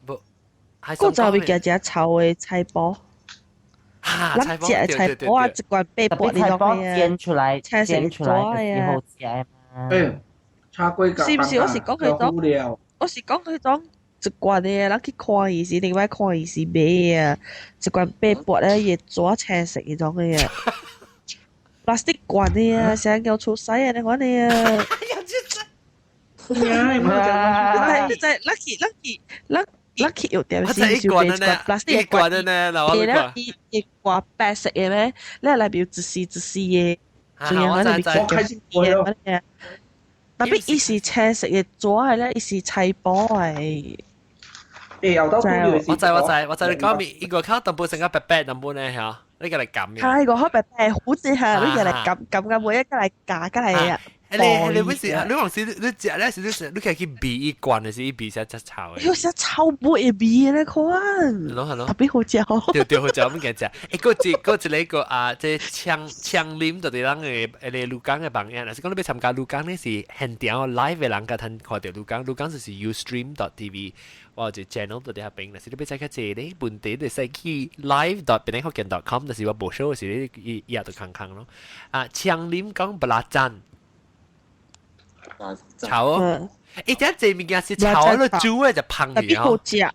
無，嗰陣物件食臭的菜脯。嚇，咱食的菜脯啊，一罐八百你攏咩啊？煎出來，煎出來就好食嘛。誒，炒粿是毋是？我是講彼種，我是講彼種一罐的，咱去看伊時，另外看伊是買啊，一罐八百咧，伊會紙青色彼種的啊，plastic 罐的啊，成叫出屎啊，那款的啊。你知 lucky lucky lucky 有點是就買一罐 plastic 罐的呢，老咧伊伊掛白色的咩？你內邊有一絲一絲的，仲有那邊叫嘅。特別伊是青色的紙的咧，伊是菜脯的。欸，後我知我知我知，你講咪伊個口淡薄成個白白淡薄呢嚇，你個嚟撳嘅。係個口白白好似嚇，你個嚟撳撳撳每一個嚟夾個嚟啊。你你本是你往時你食咧是你是你可以去味一罐的是伊味啥只臭的。有啥臭味的味咧款。係咯係咯。特別好食哦。對對好食，我們食。欸，閣一閣一個啊，這槍槍啉就佇咱的彼個鹿港的網頁，若是講你欲參加鹿港咧是現場 live 的人共通看著鹿港，鹿港就是 Ustream.tv，我有一個 channel 佇遐邊，若是你欲知較濟咧問題，就使去 live.penanghokkien.com，但是我無 show 時你伊伊也就空空咯。啊，槍啉講 belacan。炒哦，欸，這這物件是炒了煮的就芳去哦。特別好食，嚇。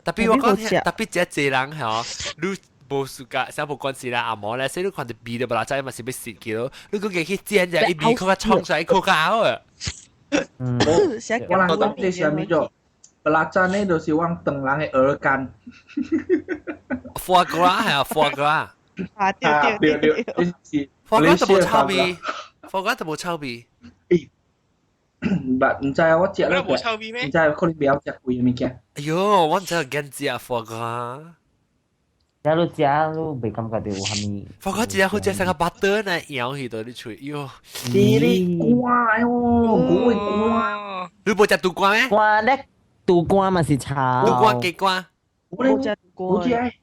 特別我講，特別這濟人吼，你無暑假，啥無關係啦，阿毛咧，所以你看著味都 belacan 嘛是欲食去咯。你講去煎者，伊味較較衝出來，較較好啊。我人講這是啥物做？ Belacan 呢，就是往唐人的鵝肝。 Foie gras 係啊，foie gras。啊，對對對對，是。 Foie gras 就無臭味，foie gras 就無臭味。唔唔知啊，我食了，無臭味咩？唔知可能袂曉食貴的物件。哎喲，我唔知有驚食 foie gras。你食你袂感覺到有啥物。 Foie gras 食好食成個 butter 呢，咬去到你喙，喲。你肝喲，古會肝。你無食肚肝咩？肝咧，肚肝嘛是臭。肚肝雞肝。無食無食，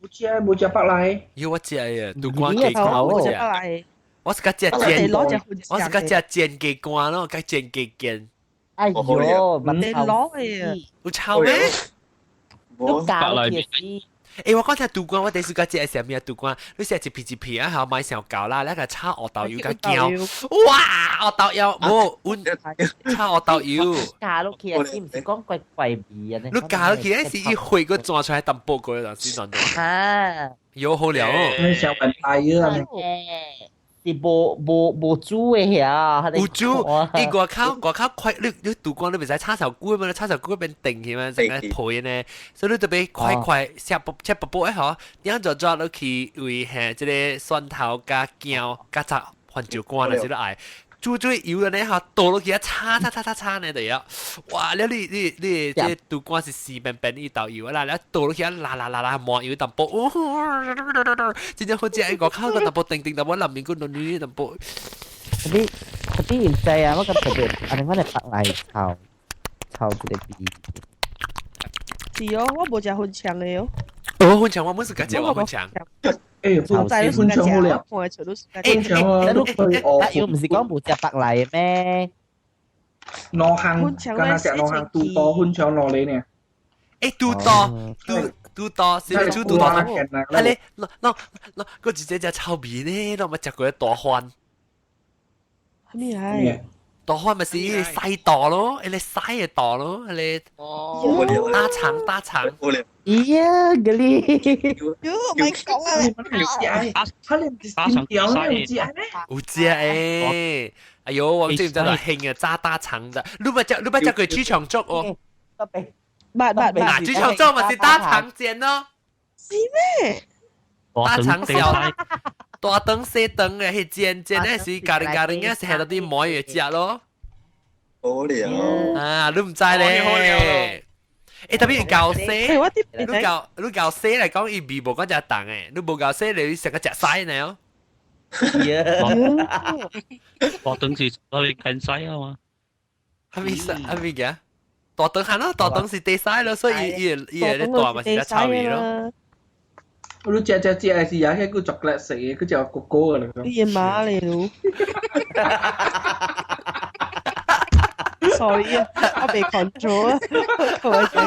無食無食白來。喲，我食啊，肚肝雞肝我食。我是較食煎，我是較食煎雞肝咯，較煎雞煎。哎喲，你攞嘅，有臭咩？都教嘅。欸，我講聽肚肝，我第一次食係啥物啊？肚肝，你食一片一片啊，後買上厚啦，那個炒芋豆油較驚，哇！芋豆油，無，阮炒芋豆油。加落去啊，是毋是講怪怪味啊？你加落去，是伊血閣轉出來淡薄過，但是暖暖。啊，有好料哦。你想問大魚啊？是無無無煮的遐，有煮，伊外口外口塊，你你肚肝你袂使炒小久嘛，炒小久變定去嘛，成個皮呢，所以你特別塊塊切薄切薄薄的吼，點就抓落去為嘿這個蒜頭加薑加雜番椒乾啦，這個愛煮煮油了呢吼，倒落去啊，炒炒炒炒炒呢就要，哇！了你你你這肚肝是絲綿綿一道油啦，了倒落去啊，啦啦啦啦，麻油淡薄，哦，真正好食，外口個淡薄定定淡薄，內面個軟軟淡薄。嗰啲嗰啲唔知啊，我感覺特別，啊，你我嚟白來炒炒這個味。是哦，我無食粉腸的哦。哦，粉腸我本是家食我粉腸。欸，粉腸好了。欸，粉腸啊，你又唔是講無食白來咩？兩項，敢若食兩項，肚多粉腸落嚟呢。欸，肚多，肚肚多，是煮肚多。啊咧，喏喏喏，嗰一隻隻臭味呢，我咪食過大番。咩係？大番咪是細大咯，一個細的大咯，一個大腸大腸。咦呀，嗰啲，喲，唔係講啊！他連條咧有食咩？有食誒！哎呦，我知唔知道興啊炸大腸的？你捌食你捌食過豬腸粥哦？捌捌捌。豬腸粥咪是大腸煎咯。是咩？大腸小，大腸細腸的，彼煎煎的是咖喱咖喱嘅，是喺度啲糜嘢食咯。好料啊！你唔知咧。欸，特別厚細，你厚你厚細來講，伊味無講遮重誒，你無厚細，你成個食屎呢哦。大腸是攞嚟近屎啊嘛。係咪係咪嘅？大腸係咯，大腸是地屎咯，所以伊伊伊個大嘛是較臭味咯。你食食食是也係個巧克力食嘅，佢食哥哥嘅啦。你媽嚟咯！Sorry 啊，我被 control 啊，我講。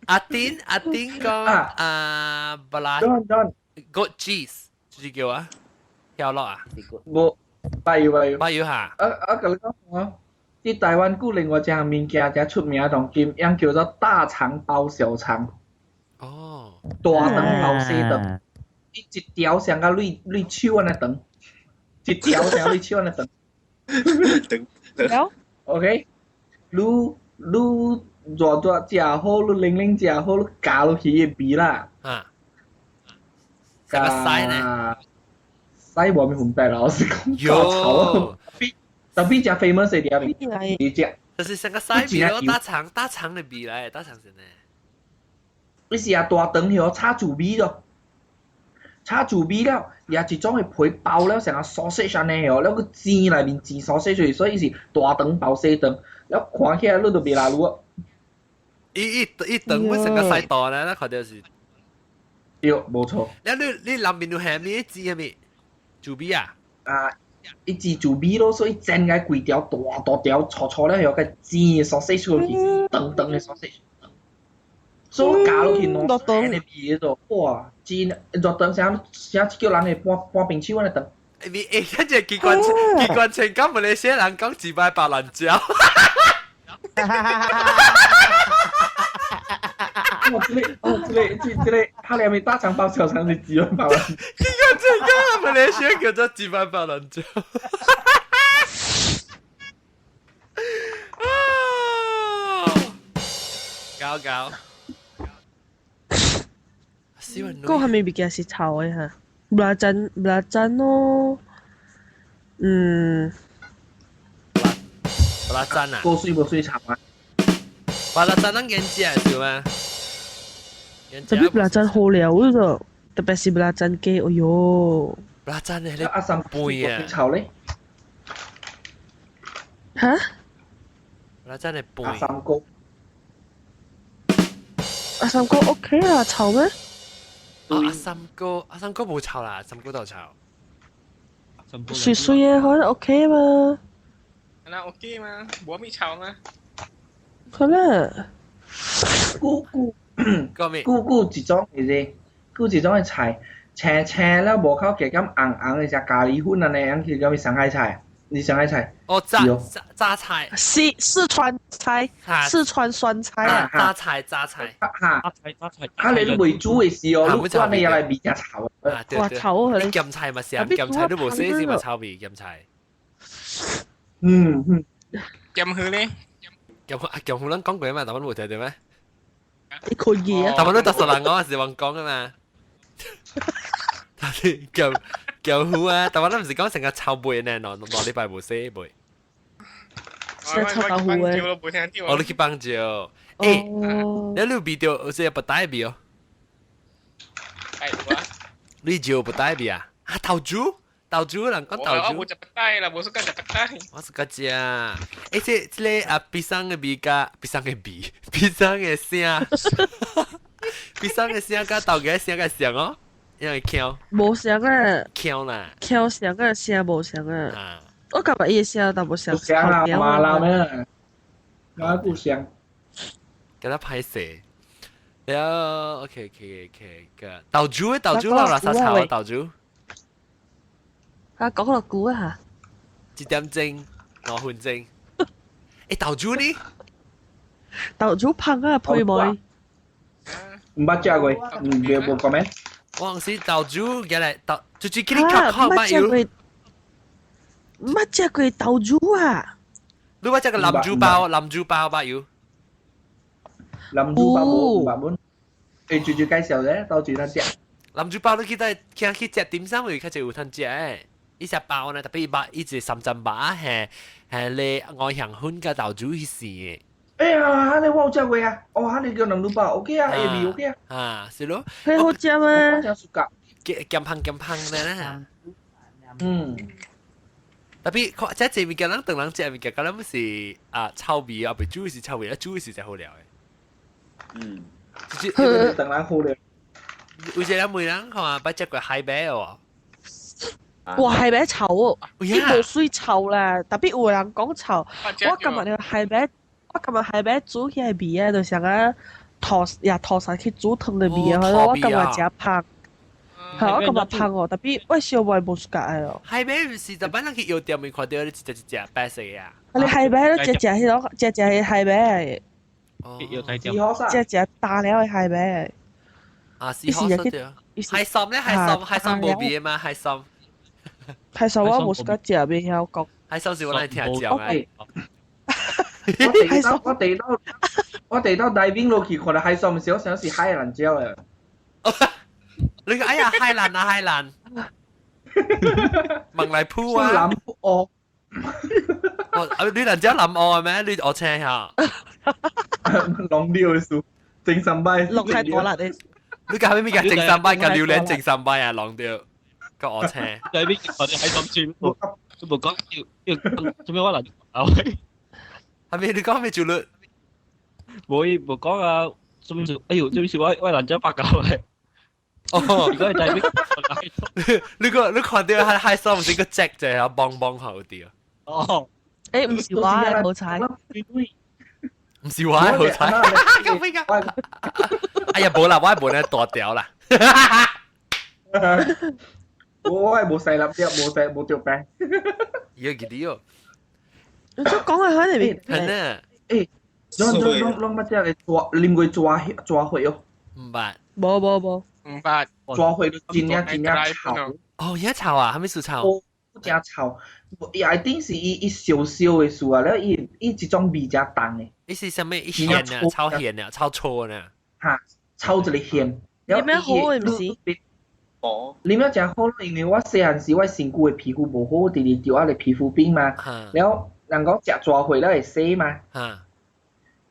阿丁阿丁講啊，不啦，goat cheese，就是叫啊，曉落啊？無，拜油拜油。拜油哈。啊啊，佮你講啊，佇台灣古另外一項物件誠出名，當今樣叫做大腸包小腸。哦。大腸包小腸，伊一條像甲類類手按呢長，一條像類手按呢長。長。 OK，你你熱熱食好，你冷冷食好，你咬落去的味啦。啊。加屎呢？屎無咩分別啦，我是講夠臭。特別食 famous 的點味，你食。就是像個屎味咯，大腸大腸的味來，大腸是呢。你是啊大腸曉炒豬味咯，炒豬味了，也一種的皮包了，成個 sausage 按呢哦，了閣煎內面煎 sausage，所以是大腸包細腸，了看起來你就袂來滷。伊伊伊腸本成個細大咧，那看到是。對，無錯。了你你內面有蝦米煎蝦米？豬味啊？啊，伊煎豬味咯，所以煎個規條大大條粗粗了，後個煎 sausage 落去，長長的 sausage。所以咬落去攏鹹的味咯，哇！煎熱腸啥啥叫人會搬搬冰手按呢腸。你欸，這個機關機關槍，講馬來西亞人講一擺白蘭椒。哦，這個哦，這個這這個，他連咪大腸包小腸是幾萬白蘭。機關槍講馬來西亞叫做一擺白蘭椒。搞搞。個係咪物件是臭的哈？belacan belacan 咯，嗯。 Belacan 啊？個水無水臭啊？ Belacan 咱研食是嗎？特別 belacan 好料嗰個，特別是 belacan 雞，哎喲。 Belacan 係阿三背啊！臭咧？嚇？Belacan 係背。阿三哥。阿三哥 OK 啊，臭咩？阿三哥，阿三哥冇臭啦，阿三哥都臭。水水嘅可能 OK 嘛。那 OK 嘛，無咩臭嘛。可能。姑姑，講咩？姑姑一種嘅啫，姑一種嘅菜，青青了無口加減紅紅的，食咖喱粉按呢樣去叫咩上海菜？你上海菜？哦，榨榨菜。四川菜，四川酸菜啊！榨菜榨菜。哈。榨菜榨菜。啊！你未煮的時候，你關你入來味誠臭啊！對對。臭啊！你鹹菜嘛是啊，鹹菜都無洗是嘛臭味鹹菜。嗯嗯。鹹魚咧？鹹魚鹹魚咱講過嘛，但我無聽到咩？你可以啊。但我都特熟人講是話講噶嘛。但係鹹鹹魚啊，但我咱毋是講成個臭味呢，兩兩禮拜無洗味。成臭豆腐嘅。哦，你去幫照。欸，你有味到這個白帶味哦？你照白帶味啊？啊，豆珠，豆珠人講豆珠。我冇食白帶啦，無suka 食白帶。我 suka 食。欸，這個啊，pisang 的味佮 pisang 的味，pisang 的聲，pisang 的聲佮豆芽聲較像哦，因為巧。無像啊。巧啦。巧像啊，聲無像啊。我感覺伊的聲淡薄像。像啊，麻辣咩？我不像。給他歹勢。了，OK OK OK，個豆珠的豆珠落垃圾臭啊豆珠。啊，講落久啊嚇。一點鐘，5分鐘。欸，豆珠呢？豆珠香啊，配糜。毋捌食過，無講咩？我是豆珠，原來豆，就是去你較靠捌有。毋捌食過豆珠啊！你捌食過南珠包？南珠包捌有？南珠包無捌本。欸，住住介紹咧，到處通食。南珠包你去在去去食點心會較濟有通食的。伊隻包呢，特別肉，伊一三層肉係係咧五香粉佮豆珠去試的。哎呀，按呢我有食過啊！哦，按呢叫南珠包，OK 啊，會味 OK 啊。啊，是咯。很好食嗎？鹹香鹹香的啦。嗯。特別看這這物件，咱當人食物件，敢若是啊臭味啊，袂煮是臭味，啊煮是誠好料的。嗯。就是當人好料。有一個人問人看，捌食過海馬無？哇，海馬臭哦！伊無水臭啦，特別有人講臭。我感覺海馬，我感覺海馬煮起來味啊，就像啊塗也塗晒去煮湯的味啊，我感覺誠香。係我感覺香哦，特別我小妹無 suka 哦。海馬毋是，逐擺咱去藥店咪看到一隻一隻白色的啊。你海馬都隻隻彼種，隻隻係海馬。隻隻大了的海馬。啊，是好食對。海參咧，海參海參無味的嗎？海參。海參我無 suka 食，袂曉講。海參是我來聽講的。我第一道 diving 落去看到海參時，我想是海南椒的。你講哎呀海南啊海南，問來鋪啊。南澳。哦，你南蕉南澳咩？你學青下。浪料的事，整三擺。浪太大啦！你。你講咩物件？整三擺，佮榴蓮整三擺啊！浪掉，佮學青。喺邊看到海參村，都無講要要做咩我來啊？係咪你講咩做律？無伊無講啊，做咩事？哎呦，做咩事？我南蕉白狗的。哦，如果係在邊？你個你看到海海參是個隻隻啊，梆梆好啲啊。哦。欸，毋是我的好彩。毋是我的好彩。咁邊個？哎呀，無啦，我無咧大條啦。我係無細粒啲，無細無著病。伊個記得哦。你做講係喺邊？係呢。欸，攏攏攏攏捌食個抓，啉過抓抓血哦？毋捌。無無無。毋捌。抓血都真正真正臭。哦，也臭啊？啥物事臭？真臭，伊一定是伊伊燒燒的事啊，了伊伊這種味真重的。伊是啥物？伊鹹啊，超鹹啊，超臭呢。嚇，臭一個鹹。啉咩好的毋是？哦，啉了誠好，因為我細漢時我身軀的皮膚無好，直直著啊個皮膚病嘛。了人講食抓血了會洗嘛。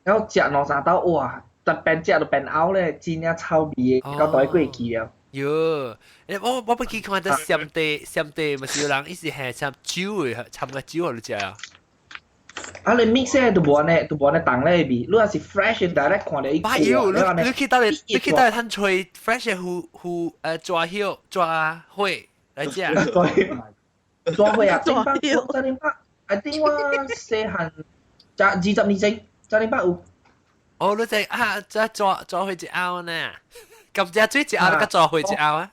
了食兩三道哇，特變食都變嘔咧，真正臭味的，到大過記了。喲，我我不記看到暹地暹地，咪是有人伊是係摻酒的，摻個酒予你食啊。啊，你 mix 的都無按呢，都無按呢重咧味。你若是 fresh 的，direct 看著伊。哎呦，你你去佗裡，你去佗裡趁揣 fresh 的胡胡抓葉抓花來食。抓花啊！頂擺，十年擺，啊頂我細漢，才20年前，十年擺有。哦，你這啊，這抓抓花一甌呢？甘蔗水一甌，你佮抓花一甌啊？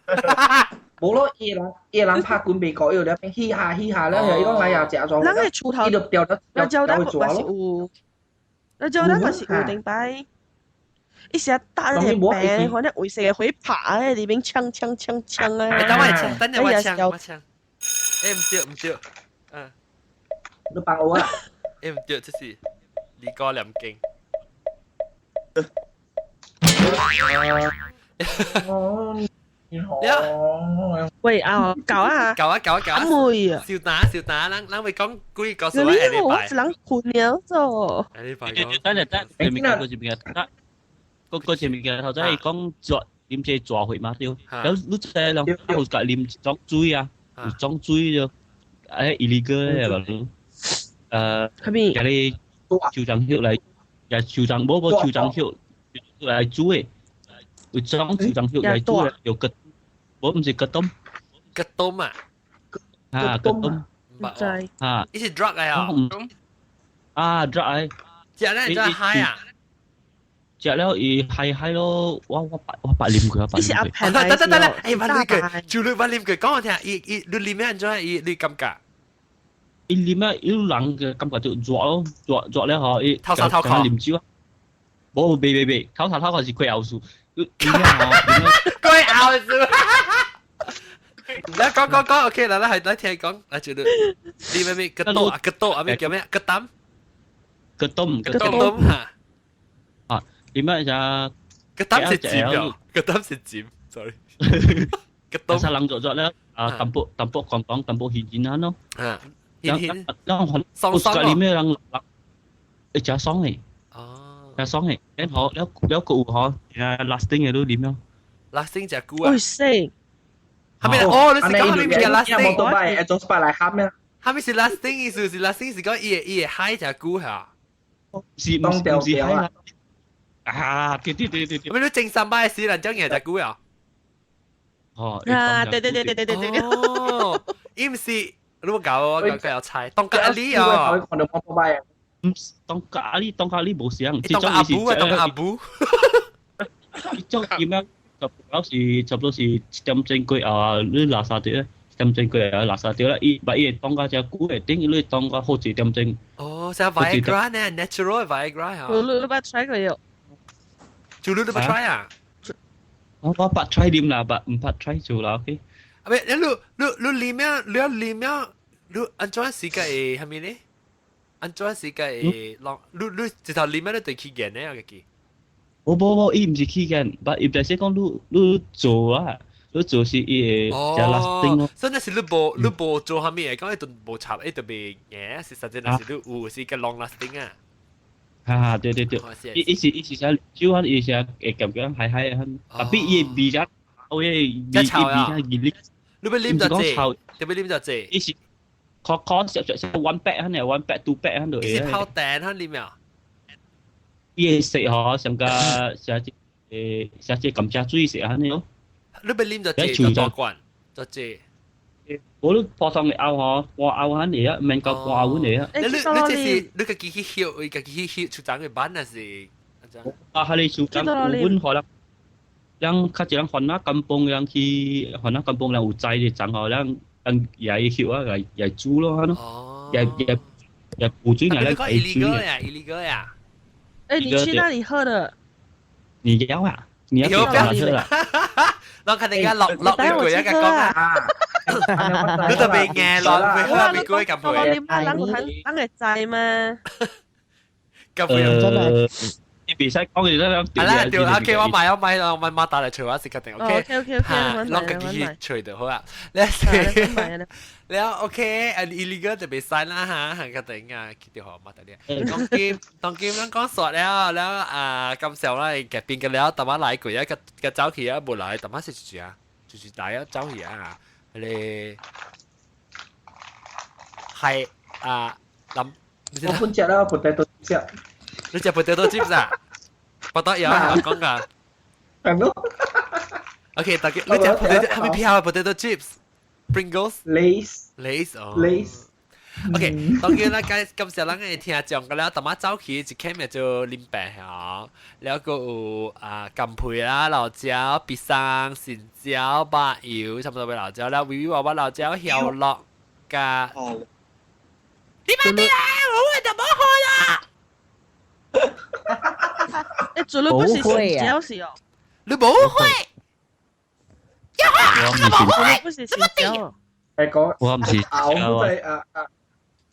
無咯，伊人伊人拍滾袂過，伊就咧嘻下嘻下咧，伊講來也食抓。咱個厝頭，伊就掉得辣椒蛋嘛是有，辣椒蛋嘛是有頂擺。伊是打一個白，反正為色的火拍咧，裡面槍槍槍槍啊！等我槍，等下我槍，我槍。欸，毋對毋對，嗯。你幫我啊？欸，毋對，這是二哥念經。喂啊，搞啊！搞啊搞啊搞啊！妹啊！小打小打，咱咱會講幾個數下禮拜。我一人困了做。下禮拜講。等下等，前面個前面個，個個前面個頭先係講抓啉這抓血嘛對，有你知咯，有甲啉裝水啊，有裝水就，哎，伊哩個咧嘛，係咪？甲你樹樟葉來，也樹樟無無樹樟葉來煮的，有裝樹樟葉來煮的，有個。我毋是葛東，葛東啊，啊葛東，唔知啊，伊是 drug 來啊，啊 drug 來，食咧就 high 啊，食了伊 high high 咯，我我白我白啉佢啊，白啉佢。得得得得，哎，捌啉佢，就你捌啉佢，講我聽，伊伊你啉咩按怎？伊你感覺？伊啉啊，有人嘅感覺就熱咯，熱熱了吼，伊頭沙頭殼啉酒啊，無，袂袂袂，頭沙頭殼是過後事，你啉啊吼，過後事。來講講講，OK，來來來聽講，來就你，你咩咩？格多啊，格多啊，咩叫咩？格膽，格東，格東哈。啊，點解就？格膽是尖㗎，格膽是尖，sorry。格東。實人做做咧，啊，淡薄淡薄講講淡薄現現下咯。啊，現現。人人爽爽咯。咩人人？會食爽嘅。哦。食爽嘅，然後了了個有嗬，lasting 嘅都點樣？lasting 食久啊。喂死！係咪？哦，你是講係咪叫 lasting？冇多擺，做擺來喊咩？係咪是 lasting 意思？是 lasting 是講伊會伊會 high 食久嚇？是唔是唔是 high 啦？啊，對對對對對。咪你正三擺死人將嘢食久啊？哦。啊，對對對對對對對。哦，伊毋是，你冇搞我，我講有猜，當咖喱啊。看到摩托擺。唔，當咖喱當咖喱無相，當阿布啊，當阿布。呢種點樣？差不多是差不多是7點鐘過後啊，你垃圾掉咧，7點鐘過後垃圾掉啦，伊把伊會當到遮久的，等於你當到好幾點鐘。哦，像 Viagra 呢，natural Viagra 啊。你你捌 try 過有？就你捌 try 啊？我我捌 try 啉啦，捌毋捌 try 做啦，OK。啊，咩？你你你啉咩？你啉咩？你按怎時間會係咪呢？按怎時間會，你你直頭啉咩？你對起源呢？我記。無無無，伊毋是起源，但伊就是講你你做啊，你做是伊會食 lasting 咯。所以那是你無你無做啥物的，講伊就無插，伊就袂硬，是實際若是你有是個 long lasting 啊。哈，對對對，伊伊是伊是啥酒啊，伊是會感覺 high high 的，特別伊的味遮，哦伊味伊味遮熱力。你欲啉就濟，你欲啉就濟。伊是可可小小 one pack 哈呢，one pack two pack 哈就會。伊是泡蛋哈啉啊？伊會食吼，上加上這上這甘蔗水食安尼咯。你欲啉就濟，就大罐，就濟。我你普通的拗吼，半拗安尼啊，免到半拗安尼啊。你你你這是你家己去翕，家己去翕樹欉的版還是？啊，係你樹欉有阮可能，人較濟人番仔甘榜人去番仔甘榜人有栽的欉吼，人人也會翕啊，來來煮咯，安咯，也也也補水來來水。呀，illegal 呀。哎，你去那裡喝的？你要啊？你要去哪喝啦？我看人家落落一句一個講啊。你特別硬落，會開別過咁配。你人人會知嘛？咁配。你別使講嘅得。係啦，對，OK，我買我買我買馬打嚟除我是決定，OK。 OK OK。攞個機器除就好啦。你你 OK，啊 illegal 就別使啦嚇，係決定啊，決定好馬打啲。當今當今咱講說了了啊，感謝啦，改變嘅了，淡仔來過啊，個個走去啊，無來，淡仔是就是啊，就是來啊，走去啊，你係啊，諗。我本隻啦，potato chips。你食 potato chips 啊？不得有講㗎。係咯。 OK，大家你食 potato 係咪票 potato chips？Pringles。 Lays。 Lays 哦。 Lays。 OK，當然啦，今今時咱會聽講個了，淡仔走去一間名做林伯吼，了閣有啊甘皮啦、老椒、筆生、新椒、白油，差不多要老椒了，微微娃娃老椒、曉樂加。你慢啲啦，我會就冇開啦。你做你不是新椒是哦？你冇會？我唔是，不是新椒。誒講，我唔是啊，我嗰陣啊啊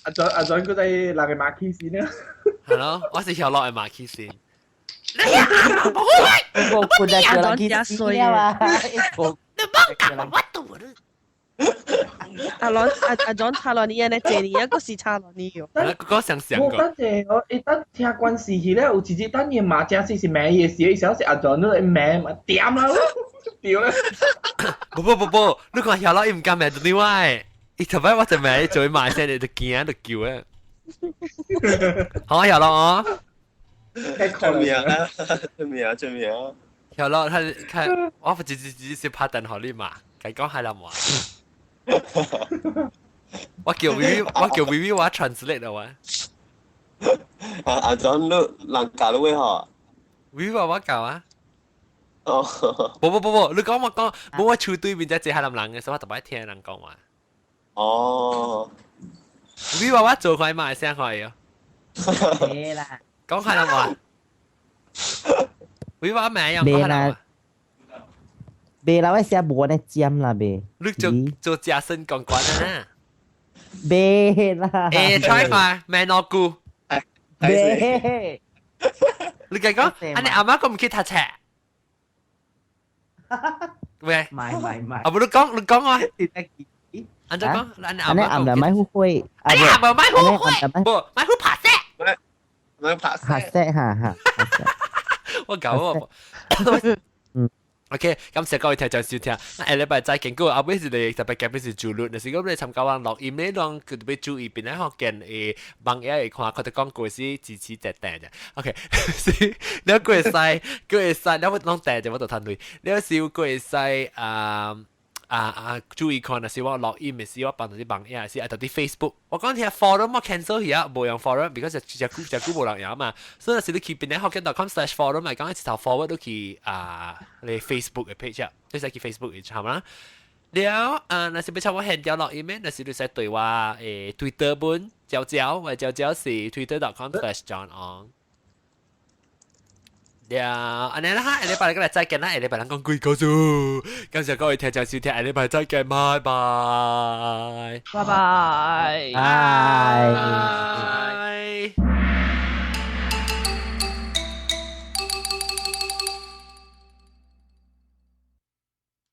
阿俊阿俊嗰陣嗱個馬基先啊。係咯，我是曉樂嘅馬基先。你冇會？我覺得叫人去死啊！你冇講我賭了。阿倫阿阿 John 差落你啊！你這裡一個是差落你喲。嗰想想我等陣我一等聽關事去咧，有一日等伊罵正是是罵伊的時，伊想是阿 John 你罵嘛點啦，對啦。不不不不，你看曉樂伊唔敢罵到你我，伊頭擺我就罵，就會罵聲，你就驚就叫啊。好啊，曉樂哦。出名啊！出名啊！出名啊！曉樂，他看我不直直直接拍電予你嘛，佢講係啦嘛。我叫 V V，我叫 V V 我 translate 了我。阿阿 John 你人教你會嗬？V V 我教啊。哦。不不不不，你講我講，冇我厝對面只只海南人嘅，所以我特別聽人講話。哦。 V 話我做開嘛聲可以哦。對啦。講海南話。V 話名又講海南話。袂啦，我寫無呢尖啦袂。你做做加深講關啊？袂啦。誒，try 看咩諾菇？袂。你講講，啊你阿媽講唔去讀冊？喂？唔係唔係唔係。啊不，你講你講啊。按怎講？你阿媽阿媽買好會。阿媽買好會。不，買好拍攝。買拍拍攝哈哈。我搞我。嗯。 OK，感謝各位聽眾收聽。那下禮拜再見。過後尾是你特別嘉賓是朱律，若是講你參加完錄音咧，攏佢特別注意邊咧學見誒網頁會看，佢哋講過是支持一訂啫。OK，是你過會使，過會使，你攏訂就我就趁鐳。你是有過會使啊啊啊！注意看，若是我錄音的時，我放到啲網頁是啊，到啲 Facebook。我講聽 forum 我 cancel 去啊，無用 forum，because 只只久只久無人用嘛。所以若是你去邊咧學見 .com/forum 嚟講，一頭 forward 都去啊，你 Facebook 嘅 page 啊，你使去 Facebook 嘅查啦。了啊，若是欲插我現條錄音咩？若是你使對我Twitter 本招招，或招招是 twitter.com/johnong。了，按呢啦哈，下禮拜過來再見啦，下禮拜咱講鬼故事，感謝各位聽眾收聽，下禮拜再見，拜拜，拜拜，拜。